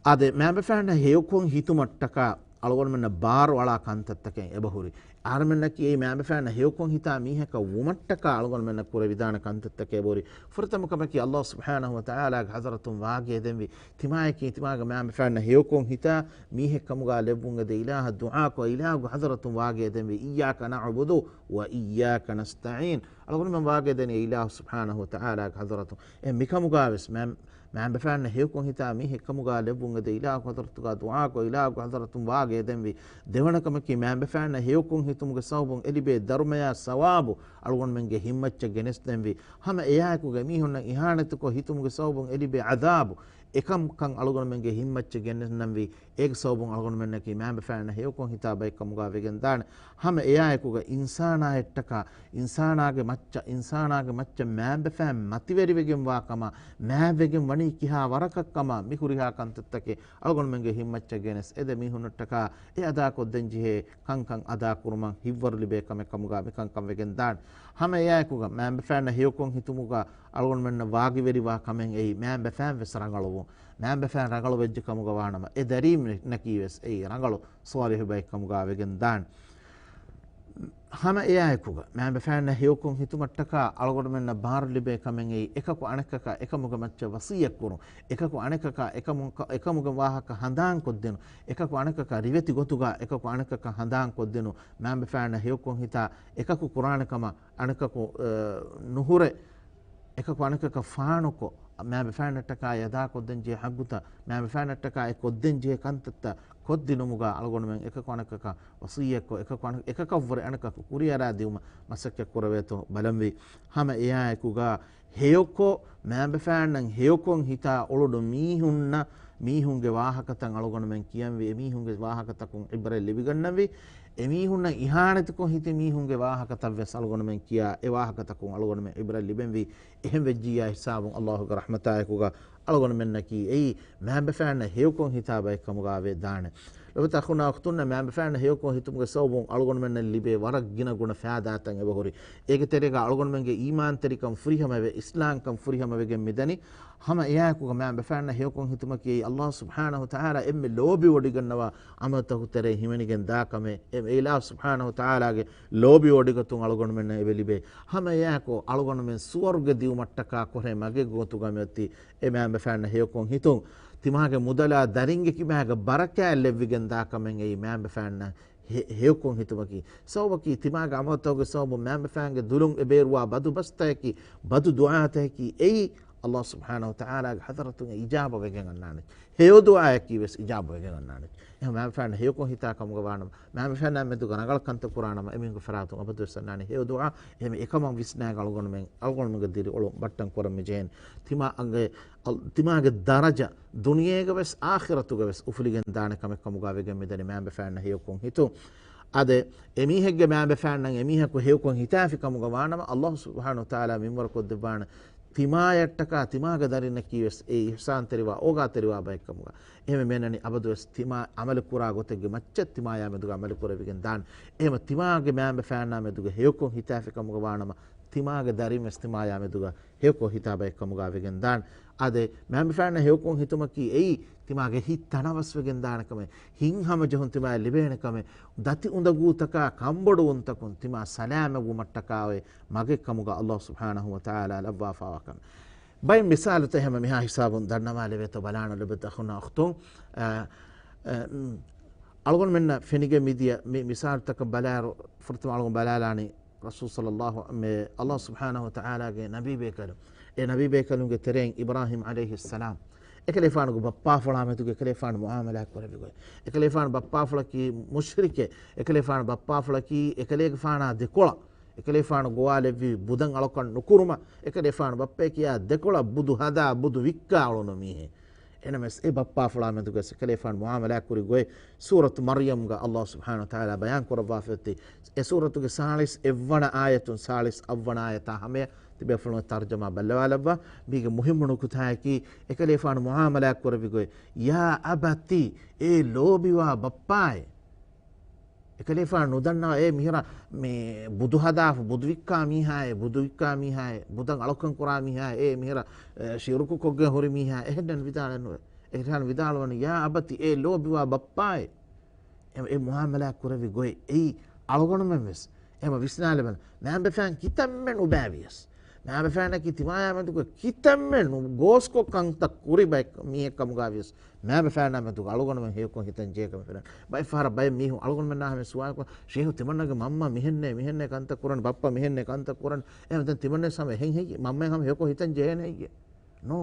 އާދެ، މައިންބަފައިންނަށް ހެޔޮކޮށް ހިތުމަށްޓަކާ އަޅުގަނޑުމެންނަށް ބާރު އަޅާ ކަންތައްތަކެއް އެބަހުރި. އަހަރުމެންނަކީ އެއީ މައިންބަފައިންނަށް ހެޔޮކޮށް ހިތާ މީހަކަށް ވުމަށްޓަކާ އަޅުގަނޑުމެންނަށް ކުރެވިދާނެ ކަންތައްތަކެއް އެބަހުރި. ފުރަތަމަ ކަމަކީ، އައްލާހު ސުބްޙާނަހު ވަ ތަޢާލާގެ ޙަޟްރަތުން ވާގިޔަދެންވި، ތިމާޔަކީ ތިމާގެ މައިންބަފައިންނަށް ހެޔޮކޮށް ހިތާ މީހެއްކަމުގާ ލެއްވުން އެދޭ އިލާހަށް ދުޢާކޮށް، އިލާހުގެ ޙަޟްރަތުން ވާގިޔަދެންވި، إياك نعبد وإياك نستعين. އަޅުގަނޑުމެން ވާގިޔަދެނީ އިލާހު ސުބްޙާނަހު ވަ ތަޢާލާގެ ޙަޟްރަތުން. އެ މިކަމުގާވެސް މައިން-، މައިންބަފައިންނަށް ހެޔޮކޮށް ހިތާ މީހެއްކަމުގާ ލެއްވުން އެދޭ އިލާހު ޙަޟްރަތުގާ ދުޢާކޮށް، އިލާހުގެ ޙަޟްރަތުން ވާގިޔަދެންވި. ދެވަނަ ކަމަކީ، މައިންބަފައިންނަށް ހެޔޮކޮށް ހިތުމުގެ ސަބަބުން އެ ލިބޭ ދަރުމަޔާ ސަވާބު އަޅުގަނޑުމެންގެ ހިތްމައްޗަށް ގެނެސްދެންވީ. ހަމަ އެއާއެކުގަ މީހުންނަށް އިހާނެތިކޮށް ހިތުމުގެ ސަބަބުން އެ ލިބޭ ޢަޛާބު އެކަންކަން އަޅުގަނޑުމެންގެ ހިތްމައްޗަށް ގެނެސްދެންވީ. އޭގެ ސަބަބުން އަޅުގަނޑުމެންނަކީ މައިންބަފައިންނަށް ހެޔޮކޮށް ހިތާ ބައެއްކަމުގާ ވެގެންދާނެ. ހަމަ އެއާއެކުގަ އިންސާނާއަށްޓަކާ، އިންސާނާގެ މައްޗަށް، އިންސާނާގެ މައްޗަށް މައިންބަފައިން މަތިވެރިވެގެންވާ ކަމާ، މާތްވެގެން ވަނީ ކިހާ ވަރަކަށްކަމާ، މި ހުރިހާ ކަންތައްތަކެއް އަޅުގަނޑުމެންގެ ހިތްމައްޗަށް ގެނެސް އެދޭ މީހުންނަށްޓަކާ އެ އަދާކޮށްދޭންޖެހޭ ކަންކަން އަދާކުރުމަށް ހިތްވަރު ލިބޭ ކަމެއް ކަމުގާ މިކަންކަން ވެގެންދާނެ. ހަމަ އެއާއެކުގަ މައިންބަފައިންނަށް ހެޔޮކޮށް ހިތުމުގަ އަޅުގަނޑުމެންނަށް ވާގިވެރިވާ ކަމެއް އެއީ، މައިންބަފައިން ވެސް ރަނގަޅުވުން. މައިންބަފައިން ރަނގަޅު ވެއްޖެ ކަމުގަ ވާނަމަ، އެ ދަރީންނަކީ ވެސް އެއީ ރަނގަޅު ޞާލިޙު ބައެއްކަމުގާ ވެގެން ދާނެ. ހަމަ އެއާއެކުގަ މާބަފާންނަށް ހެޔޮކޮށް ހިތުމަށްޓަކާ އަޅުގަނޑުމެންނަށް ބާރު ލިބޭ ކަމެއް އެއީ، އެކަކު އަނެކަކަށް އެކަމުގެ މައްޗަށް ވަސިއްޔަތްކުރުން، އެކަކު އަނެކަކާ އެކަމު، އެކަމުގެ ވާހަކަ ހަނދާންކޮށްދިނުން، އެކަކު އަނެކަކަށް ރިވެތި ގޮތުގަ އެކަކު އަނެކަކަށް ހަނދާންކޮށްދިނުން، މާބަފާންނަށް ހެޔޮކޮށް ހިތާ އެކަކު ކުރާނެ ކަމަށް އަނެކަކު، އަ، ނުހުރެ، އެކަކު އަނެކަކަށް ފާނުކޮށް، މާބަފާންނަށްޓަކާ އެ އަދާކޮށްދޭންޖެހޭ ހައްގުތައް، މާބަފާންނަށްޓަކާ އެ ކޮށްދޭންޖެހޭ ކަންތައްތައް ކޮށްދިނުމުގަ އަޅުގަނޑުމެން އެކަކު އަނެކަކަށް ވަސިއްޔަތްކޮށް، އެކަކު އަނެ، އެކަކަށްވުރެ އަނެކަކު ކުރިއަރާދިއުމަށް މަސައްކަތް ކުރެވޭތޯ ބަލަންވީ. ހަމަ އެއާއެކުގަ ހެޔޮކޮށް، މާބަފާންނަށް ހެޔޮކޮށް ހިތާ އުޅުނު މީހުންނަށް، މީހުންގެ ވާހަކަތައް އަޅުގަނޑުމެން ކިޔަންވީ، އެމީހުންގެ ވާހަކަތަކުން ޢިބްރަތް ލިބިގަންނަންވީ. އެމީހުންނަށް އިހާނެތިކޮށް ހިތި މީހުންގެ ވާހަކަތައްވެސް އަޅުގަނޑުމެން ކިޔާ، އެ ވާހަކަތަކުން އަޅުގަނޑުމެން ޢިބްރަތް ލިބެންވީ. އެހެން ވެއްޖިއްޔާ ހިސާބުން ﷲ ގެ ރަޙްމަތާއެކުގަ އަޅުގަނޑުމެންނަކީ އެއީ މާބަފާންނަށް ހެޔޮކޮށް ހިތާ ބައެއް ކަމުގަ ވެދާނެ. ލޮބުވެތި އަޚުންނާ އުޚްތުންނަށް، މާބަފާންނަށް ހެޔޮކޮށް ހިތުމުގެ ސަބަބުން އަޅުގަނޑުމެންނަށް ލިބޭ ވަރަށް ގިނަ ގުނަ ފައިދާތައް އެބަހުރި. އޭގެ ތެރޭގަ އަޅުގަނޑުމެންގެ އީމާންތެރިކަން ފުރިހަމަވެ، އިސްލާމްކަން ފުރިހަމަވެގެން މިދަނީ. ހަމަ އެއާއެކުގަ މާބަފާންނަށް ހެޔޮކޮށް ހިތުމަކީ އެއީ ﷲ ސުބްޙާނަހޫ ވަތަޢާލާ އެންމެ ލޯބިވޮޑިގަންނަވާ ޢަމަލުތަކުގެ ތެރެއިން ހިމެނިގެން ދާ ކަމެއް. އެ އިލާހު ސުބްޙާނަހޫ ވަތަޢާލާގެ ލޯބިވޮޑިގަތުން އަޅުގަނޑުމެންނަށް އެބަ ލިބޭ. ހަމަ އެއާއެކު އަޅުގަނޑުމެން ސުވަރުގެ ދިއުމަށްޓަކާ ކޮށް މަގެއް ގޯތުގަ މިއޮތީ އެ މާބަފާންނަށް ހެޔޮކޮށް ހިތުން. ތިމާގެ މުދަލާ ދަރިންގެ ކިބާގަ ބަރަކާތް ލެއްވިގެން ދާ ކަމެއް އެއީ މާބަފާންނަށް ހެ، ހެޔޮކޮށް ހިތުމަކީ. ސަބަބަކީ ތިމާގެ ޢަމަލުތަކުގެ ސަބަބުން މާބަފާންގެ ދުލުން އެބޭރުވާ ބަދު ބަސްތަކަކީ، ބަދު ދުޢާތަކަކީ އެއީ ﷲ ސުބްޙާނަހޫ ވަތަޢާލާގެ ޙަޟްރަތުން އެ އިޖާބަވެގެން އަންނާނެ. ހެޔޮ ދުޢާއަކީ ވެސް އިޖާބަވެގެން އަންނާނެ. އެހެން މާބަފާން ހެޔޮކޮށް ހިތާ ކަމުގަ ވާނަމަ، މާބަފާނާ މެދުގަ ރަނގަޅަށް ކަންތައް ކުރާނަމަ، އެމީހުންގެ ފަރާތުން އަބަދުވެސް އަންނާނެ ހެޔޮ ދުޢާ. އެހެން އެކަމަށް ވިސްނާގެން އަޅުގަނޑުމެން، އަޅުގަނޑުމެންގެ ދިރިއުޅުން ބައްޓަން ކުރަން މިޖެހޭނެ. ތިމާގެ، ތިމާގެ ދަރަޖަ ދުނިޔޭގަ ވެސް އާޚިރަތުގަ ވެސް އުފުލިގެން ދާނެ ކަމެއް ކަމުގަ ވެގެން މިދަނީ މާބަފާންނަށް ހެޔޮކޮށް ހިތުން. އާދެ، އެމީހެއްގެ މާބަފާންނަށް އެމީހަކު ހެޔޮކޮށް ހިތާފި ކަމުގަ ވާނަމަ، ﷲ ސުބްޙާނަހޫ ވަތަޢާލާ މިންވަރު ކޮށްދެއްވާނެ ތިމާޔަށްޓަކާ ތިމާގެ ދަރިންނަކީ ވެސް އެ އިޙްސާންތެރިވާ، އޯގާތެރިވާ ބައެއް ކަމުގަ. އެހެން މިއަންނަނީ އަބަދުވެސް ތިމާ ޢަމަލު ކުރާ ގޮތެއްގެ މައްޗަށް ތިމާޔާ މެދުގަ ޢަމަލު ކުރެވިގެން ދާން. އެހެން ތިމާގެ މާބަފާނާ މެދުގަ ހެޔޮކޮށް ހިތާފި ކަމުގަ ވާނަމަ، ތިމާގެ ދަރިން ވެސް ތިމާޔާ މެދުގަ ހެޔޮކޮށް ހިތާ ބައެއް ކަމުގަ ވެގެން ދާން. އާދެ، މާބަފާނާ ހެޔޮކޮށް ހިތުމަކީ އެއީ ތިމާގެ ހިތް ތަނަވަސްވެގެން ދާނެ ކަމެއް، ހިތްހަމަޖެހުން ތިމާޔަށް ލިބޭނެ ކަމެއް، ދަތި އުނދަގޫތަކާ ކަންބޮޑުވުންތަކުން ތިމާ ސަލާމަތްވުމަށްޓަކާ އޮތް މަގެއް ކަމުގަ ﷲ ސުބްޙާނަހޫ ވަތަޢާލާ ލައްވާފަވާ ކަމެއް. ބައެއް މިސާލުތައް ހަމަ މިހާ ހިސާބުން ދަންނަވާލެވޭތޯ ބަލާނަ ލޮބުވެތި އަޚުންނާ އުޚްތުން. އަ، އަ، އަޅުގަނޑުމެންނަށް ފެނިގެން މިދިޔަ މި މިސާލުތަކަށް ބަލާއިރު، ފުރަތަމަ އަޅުގަނޑު ބަލާލާނީ ރަސޫލު ޞައްލައްލާހު، މި ﷲ ސުބްޙާނަހޫ ވަތަޢާލާގެ ނަބީ ބޭކަލުން، އެ ނަބީ ބޭކަލުންގެ ތެރެއިން އިބްރާހީމް ޢަލައިހިއްސަލާމް އެކަލޭފާނުގެ ބައްޕާފުޅާ މެދުގެ އެކަލޭފާނު މުޢާމަލާތް ކުރެއްވި ގޮތް، އެކަލޭފާނު ބައްޕާފުޅަކީ މުޝްރިކެއް، އެކަލޭފާނު ބައްޕާފުޅަކީ އެކަލޭގެފާނާ ދެކޮޅަށް، އެކަލޭފާނު ގޮވާލެއްވި ބުދަށް އަޅުކަން ނުކުރުމަށް، އެކަލޭފާނު ބައްޕަޔަކީ އާ ދެކޮޅަށް ބުދު ހަދާ ބުދު ވިއްކާ އުޅުނު މީހެއް. އެނަމެސް އެ ބައްޕާފުޅާ މެދުގަސް އެކަލޭފާނު މުޢާމަލާތް ކުރި ގޮތް ސޫރަތު މަރްޔަމްގަ ﷲ ސުބްޙާނަހޫ ވަތަޢާލާ ބަޔާން ކުރައްވާފައި އޮތީ. އެ ސޫރަތުގެ ސާޅީސް އެއްވަނަ އާޔަތުން ސާޅީސް އަށްވަނަ އާޔަތާ ހަމަޔަށް ތިބޭފުޅުން ތަރްޖަމާ ބައްލަވާލައްވާ. މީގެ މުހިއްމު ނުކުތާއަކީ އެކަލޭފާނު މުޢާމަލާތް ކުރެއްވި ގޮތް. ޔާ އަބަތި، އޭ ލޯބިވާ ބައްޕާއޭ. އެކަލޭފާނު ނުދަންނަވާ އޭ މިހިރަ މި ބުދު ހަދާފަ، ބުދު ވިއްކާ މީހާއޭ، ބުދު ވިއްކާ މީހާއޭ، ބުދަށް އަޅުކަން ކުރާ މީހާއޭ، އޭ މިހިރަ، އެ، ޝިރުކު ކޮށްގެން ހުރި މީހާ، އެހެންނެއް ވިދާޅެއް ނުވޭ. އެކަލޭފާނު ވިދާޅުވަނީ، ޔާ އަބަތި، އޭ ލޯބިވާ ބައްޕާއޭ. އެ، އެ މުޢާމަލާ ކުރެއްވި ގޮތް އެއީ އަޅުގަނޑުމެން ވެސް އެހެން ވިސްނާލެވޭނެ. މާބަފާން ކިތަންމެ ނުބައިވިޔަސް، މާބަފާނަކީ ތިމާޔާ މެދުގަ ކިތަންމެ ނު، ގޯސްކޮށް ކަންތައް ކުރި ބައެއް މީހެއް ކަމުގަ ވިޔަސް، މާބަފާނާ މެދުގަ އަޅުގަނޑުމެން ހެޔޮކޮށް ހިތަން ޖެހޭ ކަމެއް ފެނޭ. ބައެއް ފަހަރަށް ބައެއް މީހުން އަޅުގަނޑުމެންނާ ހަމަ ސުވާލު ކުރާ، ޝޭހު ތިމަންނަގެ މަންމަ މިހެންނޭ، މިހެންނޭ ކަންތައް ކުރަން، ބައްޕަ މިހެންނޭ ކަންތައް ކުރަން. އެހެން ދެން ތިމަންނަ ހަމަ އެހެން ހެއްޔޭ؟ މަންމަ ހަމަ ހެޔޮކޮށް ހިތަން ޖެހޭނެ ހެއްޔޭ؟ ނޯ.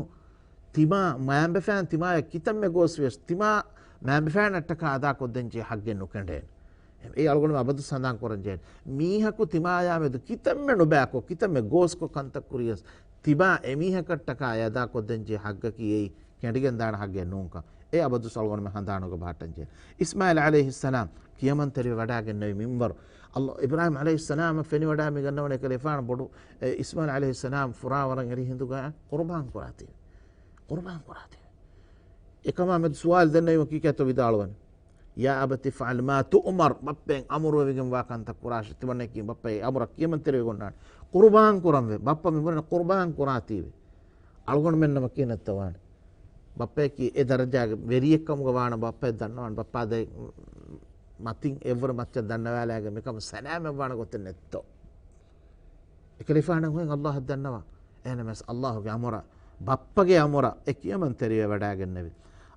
ތިމާ، މާބަފާން ތިމާޔަށް ކިތަންމެ ގޯސް ވިޔަސް، ތިމާ މާބަފާނަށްޓަކާ އަދާކޮށްދޭން ޖެހޭ ހައްގެއް ނުކެނޑޭނެ. އެ އަޅުގަނޑު އަބަދު ސަނދާން ކުރަން ޖެހޭނެ. މީހަކު ތިމާޔާ މެދު ކިތަންމެ ނުބައިކޮށް، ކިތަންމެ ގޯސްކޮށް ކަންތައް ކުރިޔަސް، ތިމާ އެމީހަކަށްޓަކާ އެ އަދާކޮށްދޭން ޖެހޭ ހައްގަކީ އެއީ ކެނޑިގެން ދާނެ ހައްގެއް ނޫންކަން. އެ އަބަދުސް އަޅުގަނޑުމެން ހަނދާނުގަ ބަހައްޓަން ޖެހޭ. އިސްމާޢީލް ޢަލައިހިއްސަލާމް ކިޔަމަންތެރިވެ ވަޑާގެންނެވި މިންވަރު، އައްލާ، އިބްރާހީމް ޢަލައިހިއްސަލާމަށް ފެނިވަޑާ މި ގަންނަވަން އެކަލޭފާނު ބޮޑު، އެ، އިސްމާޢީލް ޢަލައިހިއްސަލާމް ފުރާވަރަށް އެރި ހިނދުގަ ޤުރުބާން ކުރާތީވެ. ޤުރުބާން ކުރާތީވެ. އެކަމާ މެދު ސުވާލު ދެންނެވީމަ ކީކޭތޯ ވިދާޅުވަނީ؟ ޔާ އަބަތި އިފްޢަލް މާ ތުއުމަރު، ބައްޕައިން އަމުރުވެވިގެންވާ ކަންތައް ކުރާށޭ. ތިމަންނައަކީ ބައްޕައިން އަމުރަށް ކިޔަމަންތެރިވެ ގޮންނާނެ. ޤުރުބާން ކުރަންވޭ. ބައްޕަ މިބުނެ ޤުރުބާން ކުރާތީވެ. އަޅުގަނޑުމެންނަމަ ކިޔަން ނައްތަވާނެ. ބައްޕައަކީ އެ ދަރަޖާގެ ވެރިއެއްކަމުގަ ވާނަމަ ބައްޕައަށް ދަންނަވާނެ. ބައްޕަ ދެ، މަތިން އެއްވުރެ މައްޗަށް ދަންނަވާލާގެން މިކަމަށް ސަލާމަތްވާނެ ގޮތެއް ނެތްތޯ. އެކަލޭފާނަށް ހުވައިން އައްލާހަށް ދަންނަވާ. އެހެނަމަސް އައްލާހުގެ އަމުރަށް، ބައްޕަގެ އަމުރަށް އެ ކިޔަމަންތެރިވެވަޑައިގެންނެވި.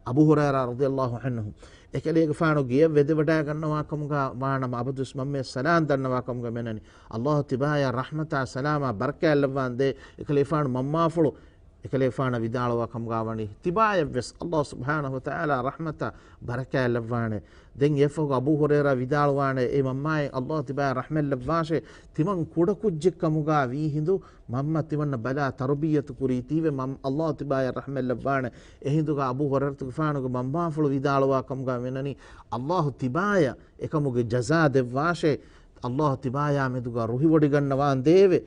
އަބޫ ހުރައިރާ ރަޟިޔައްލާހު ޢަންހު އެކަލޭގެފާނު ގެޔަށް ވެދެވަޑައިގަންނަވާ ކަމުގަ ވާނަމަ، އަބަދުވެސް މަންމަޔަށް ސަލާމް ދަންނަވާ ކަމުގަ މިއަންނަނީ. އައްލާހު ތިބާޔަށް ރަޙްމަތާ ސަލާމާ ބަރަކާތް ލައްވާނދޭ. އެކަލޭފާނު މަންމާފުޅު އެކަލޭފާނަށް ވިދާޅުވާ ކަމުގަ ވަނީ، ތިބާޔަށްވެސް އައްލާހު ސުބްޙާނަހު ވަތަޢާލާ ރަޙްމަތާ ބަރަކާތް ލައްވާނެ. ދެން އެއަށްފަހު އަބޫ ހުރައިރާ ވިދާޅުވާނެ، އޭ މަންމާއޭ، އައްލާހު ތިބާޔަށް ރަޙްމަތް ލައްވާށޭ، ތިމަން ކުޑަކުއްޖެއް ކަމުގަ ވީހިނދު މަންމަ ތިމަންނަ ބަލާ ތަރުބިއްޔަތު ކުރީތީވެ، މަން އައްލާހު ތިބާޔަށް ރަޙްމަތް ލައްވާނެ. އެހިނދުގަ އަބޫ ހުރައިރަތުގެފާނުގެ މަންމާފުޅު ވިދާޅުވާ ކަމުގަ މިއަންނަނީ، އައްލާހު ތިބާޔަށް އެކަމުގެ ޖަޒާ ދެއްވާށޭ، އައްލާހު ތިބާޔާ މެދުގަ ރުހިވޮޑިގަންނަވާނދޭވެ.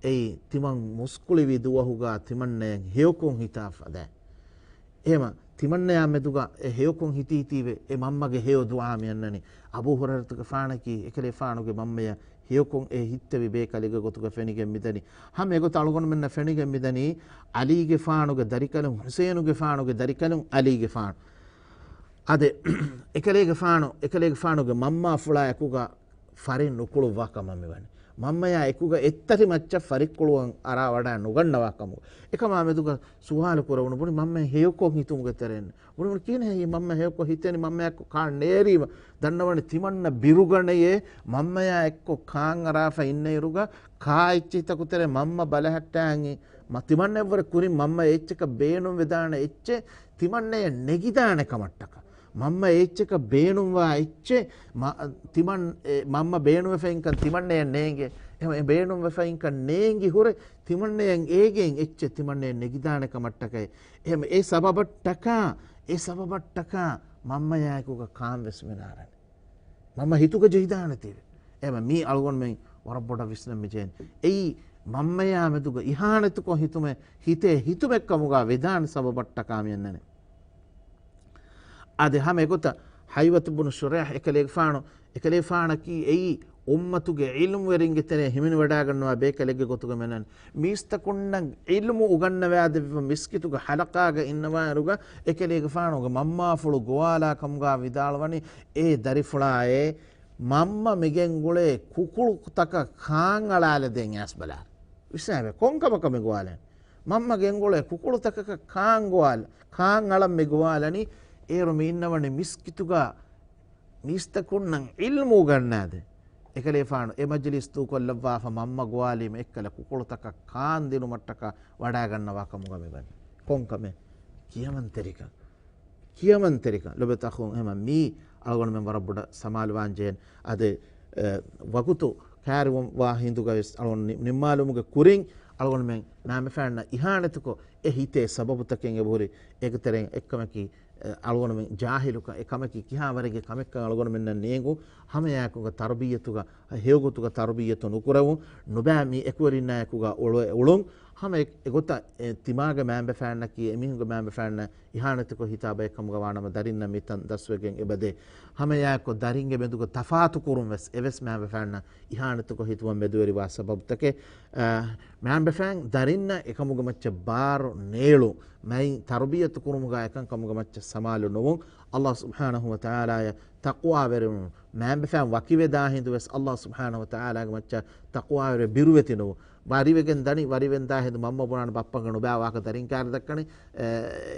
އެއީ ތިމަން މުސްކުޅިވި ދުވަހުގަ ތިމަންނަޔަށް ހެޔޮކޮށް ހިތާ ފަދައިން. އެހެމަ ތިމަންނަޔާ މެދުގަ އެ ހެޔޮކޮށް ހިތީތީވެ، އެ މަންމަގެ ހެޔޮ ދުޢާ މިއަންނަނީ. އަބޫ ހުރައިރަތުގެފާނަކީ އެކަލޭފާނުގެ މަންމަޔަށް ހެޔޮކޮށް އެ ހިތްތެރި ބޭކަލެއްގެ ގޮތުގަ ފެނިގެން މިދަނީ. ހަމަ އެގޮތަށް އަޅުގަނޑުމެންނަށް ފެނިގެން މިދަނީ ޢަލީގެފާނުގެ ދަރިކަލުން، ޙުސައިނުގެފާނުގެ ދަރިކަލުން، ޢަލީގެފާނު. އާދެ، އެކަލޭގެފާނު، އެކަލޭގެފާނުގެ މަންމާފުޅާ އެކުގަ ފަރިން ނުކުޅުއްވާ ކަމަށް މިވަނީ. މަންމަޔާ އެކުގަ އެއްތަރި މައްޗަށް ފަރިއްކުޅުވަން އަރާ ވަޑައި ނުގަންނަވާ ކަމުގަ. އެކަމާ މެދުގަ ސުވާލު ކުރެވުނު ބުނި މަންމަ ހެޔޮކޮށް ހިތުމުގެ ތެރެއިން. ބުނި ބުނި ކިހިނެއް ހެއްޔެ މަންމަ ހެޔޮކޮށް ހިތެނީ މަންމަޔާ ކާން ނޭރީމަ. ދަންނަވަނީ ތިމަންނަ ބިރުގަނެޔޭ މަންމަޔާ އެއްކޮށް ކާން އަރާފަ އިންނައިރުގަ ކާ އެއްޗެހިތަކު ތެރޭ މަންމަ ބަލަހައްޓާން ތިމަންނަ އެއްވަރެއް ކުރިން މަންމަ އެއްޗަކަށް ބޭނުން ވެދާނެ އެއްޗެއް ތިމަންނަޔަށް ނެގިދާނެ ކަމަށްޓަކާ. މަންމަ އެއްޗަކަށް ބޭނުންވާ އެއްޗެއް މަ-، ތިމަން-، އެ، މަންމަ ބޭނުންވެފައިންކަން ތިމަންނަޔަށް ނޭނގޭ. އެހެން އެ ބޭނުންވެފައިންކަން ނޭނގި ހުރެ ތިމަންނަޔަށް އޭގެއިން އެއްޗެއް ތިމަންނަޔަށް ނެގިދާނެ ކަމަށްޓަކައި. އެހެން އެ ސަބަބަށްޓަކާ، އެ ސަބަބަށްޓަކާ މަންމަޔާއެކުގަ ކާންވެސް މިނާރަނީ. މަންމަ ހިތުގަ ޖެހިދާނެތީވެ. އެހެން މީ އަޅުގަނޑުމެން ވަރަށް ބޮޑަށް ވިސްނަން މިޖެހެނީ. އެއީ މަންމަޔާ މެދުގަ އިހާނެތުކޮށް ހިތުމެއް، ހިތޭ ހިތުމެއް ކަމުގަ ވެދާނެ ސަބަބަށްޓަކާ މިއަންނަނީ. އާދެ، ހަމަ އެގޮތަށް ހައިވަތު ބުނު ޝުރައިޙް އެކަލޭގެފާނު، އެކަލޭގެފާނަކީ އެއީ އުއްމަތުގެ ޢިލްމުވެރިންގެ ތެރެއިން ހިމެނިވަޑައިގަންނަވާ ބޭކަލެއްގެ ގޮތުގަ މިއަންނަނީ. މީސްތަކުންނަށް ޢިލްމު އުގަންނަވާދެއްވި މިސްކިތުގެ ޙަލަޤާގަ އިންނަވާއިރުގަ އެކަލޭގެފާނުގެ މަންމާފުޅު ގޮވާލާ ކަމުގަ ވިދާޅުވަނީ، އޭ ދަރިފުޅާއޭ، މަންމަ މިގެންގުޅޭ ކުކުޅުތަކަށް ކާން އަޅާލަދޭން އައިސް ބަލާ. ވިސްނާބެ، ކޮންކަމަކަށް މި ގޮވާލަނީ؟ މަންމަ ގެންގުޅޭ ކުކުޅުތަކަކަށް ކާން ގޮވާލަ-، ކާން އަޅަން މި ގޮވާލަނީ؟ އޭރު މި އިންނަވަނީ މިސްކިތުގަ މީސްތަކުންނަށް ޢިލްމު އުގަންނާދޭން. އެކަލޭފާނު އެ މަޖިލީސް ދޫކޮށްލައްވާފަ މަންމަ ގޮވާލީމަ އެއްކަލަ ކުކުޅުތަކަށް ކާން ދިނުމަށްޓަކާ ވަޑައިގަންނަވާ ކަމުގަ މިވަނީ. ކޮންކަމެއް؟ ކިޔަމަންތެރިކަން. ކިޔަމަންތެރިކަން. ލޮބުވެތި އަޚުން، އެހެމަ މީ އަޅުގަނޑުމެން ވަރަށް ބޮޑަށް ސަމާލުވާން ޖެހޭނެ. އަދި، އެ، ވަގުތު ކާރިވަން ވާ ހިނދުގަ ވެސް އަޅުގަނޑު ނި-، ނިންމާލުމުގެ ކުރިން އަޅުގަނޑުމެން މައިންބަފައިންނަށް އިހާނެތުކޮށް އެ ހިތޭ ސަބަބުތަކެއް އެބަހުރި އޭގެ ތެރެއިން އެއްކަމަކީ، އެ، އަޅުގަނޑުމެން ޖާހިލުކަން، އެ ކަމަކީ ކިހާވަރެއްގެ ކަމެއްކަން އަޅުގަނޑުމެންނަށް ނޭނގުން، ހަމައެއާއެކުގަ ތަރުބިއްޔަތުގަ، ހެޔޮގޮތުގަ ތަރުބިއްޔަތު ނުކުރެވުން، ނުބައި މި އެކުވެރިންނާއެކުގަ އުޅެ-، އުޅުން، ހަމަ އެ-، އެގޮތަށް އެ ތިމާގެ މައިންބަފައިންނަކީ އެމީހުންގެ މައިންބަފައިންނަށް އިހާނެތުކޮށް ހިތާ ބައެއް ކަމުގަ ވާނަމަ ދަރިންނަށް މިތަން ދަސްވެގެން އެބަދޭ. ހަމައެއާއެކު ދަރިންގެ މެދުގަ ތަފާތު ކުރުން ވެސް އެވެސް މައިންބަފައިންނަށް އިހާނެތުކޮށް ހިތުވަން މެދުވެރިވާ ސަބަބުތަކެއް. އަ، މައިންބަފައިން ދަރިންނަށް އެކަމުގެ މައްޗަށް ބާރު ނޭޅު މައިން ތަރުބިޔަތު ކުރުމުގަ އެކަން ކަމުގެ މައްޗަށް ސަމާލު ނުވުން. އައްލާހު ސުބްޙާނަހު ވަ ތަޢާލާޔަށް ތަޤްވާވެރިވުން. މައިންބަފައިން ވަކިވެދާ ހިނދު ވެސް އައްލާހު ސުބްޙާނަހު ވަ ތަޢާލާގެ މައްޗަށް ތަޤްވާވެރި ބިރުވެތި ނުވުން. ވަރިވެގެން ދަނީ، ވަރިވެންދާ ހިނދު މަންމަ ބުނާނެ ބައްޕަގެ ނުބާ ވާހަކަ ދަރިން ކާރި ދައްކަނީ، އެ،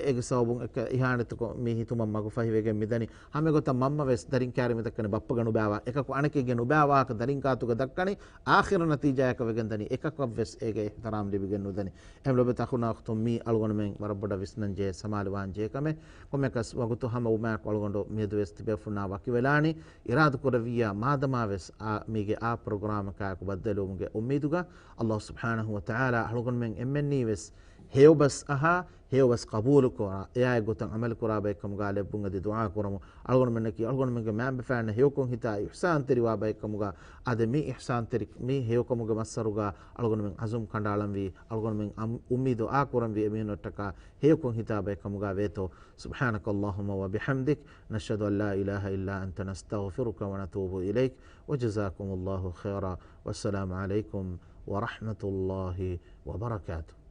އޭގެ ސަބަބުން އެކަ އިހާނެތުކޮށް މި ހިތުމަށް މަގުފަހިވެގެން މިދަނީ. ހަމަ އެގޮތަށް މަންމަ ވެސް ދަރިން ކާރި މިދައްކަނީ ބައްޕަގެ ނުބާ ވާ. އެކަކު އަނެކެއްގެ ނުބާ ވާހަކަ ދަރިން ކާތުގަ ދައްކަނީ އާޚިރަށް ނަތީޖާއަކަށް ވެގެން ދަނީ. އެކަކަށް ވެސް އޭގެ އިޙްތިރާމް ލިބިގެން ނުދަނީ. އެހެން ލޮބުވެތި އަޚުންނާ އުޚްތުން މީ އަޅުގަނޑުމެން ވަރަށް ބޮޑަށް ވިސްނަން ޖެހޭ، ސަމާލުވާން ޖެހޭ ކަމެއް. ކޮންމެއަކަސް ވަގުތު ހަމަ ވުމާއެކު އަޅުގަނޑު މިއަދު ވެސް ތިބޭފުންނާ ވަކިވެލާނީ. އިރާދަކުރެއްވިއްޔާ މާދަމާ ވެސް އާ، މީގެ އާ ޕްރޮގްރާމަކާއެކު ބައްދަލުވުމުގެ އުއްމީދުގަ. އައްލާހު ސުބްޙާނަހު ވަ ތަޢާލާ އަޅުގަނޑުމެން އެންމެންނީ ވެސް ހެޔޮބަސް އަހާ، ހެޔޮބަސް ޤަބޫލުކުރާ، އެއާއެއް ގޮތަށް ޢަމަލުކުރާ ބައެއްކަމުގަ ލެއްވުން އަދި ދުޢާ ކުރަމު. އަޅުގަނޑުމެންނަކީ އަޅުގަނޑުމެންގެ މައިންބަފައިންނަށް ހެޔޮކޮށް ހިތާ އިޙްސާންތެރިވާ ބައެއްކަމުގަ، އާދެ މި އިޙްސާންތެރި، މި ހެޔޮކަމުގެ މައްސަރުގަ އަޅުގަނޑުމެން ޢަޒުމް ކަނޑައަޅަންވީ، އަޅުގަނޑުމެން އަމް-، އުއްމީދު އާކުރަންވީ އެމީހުންނަށްޓަކާ ހެޔޮކޮށް ހިތާ ބައެއްކަމުގަ ވޭތޯ. سبحانك اللهم وبحمدك، نشهد أن لا إله إلا أنت، نستغفرك ونتوب إليك، وجزاكم الله خيرا، والسلام عليكم ورحمة الله وبركاته.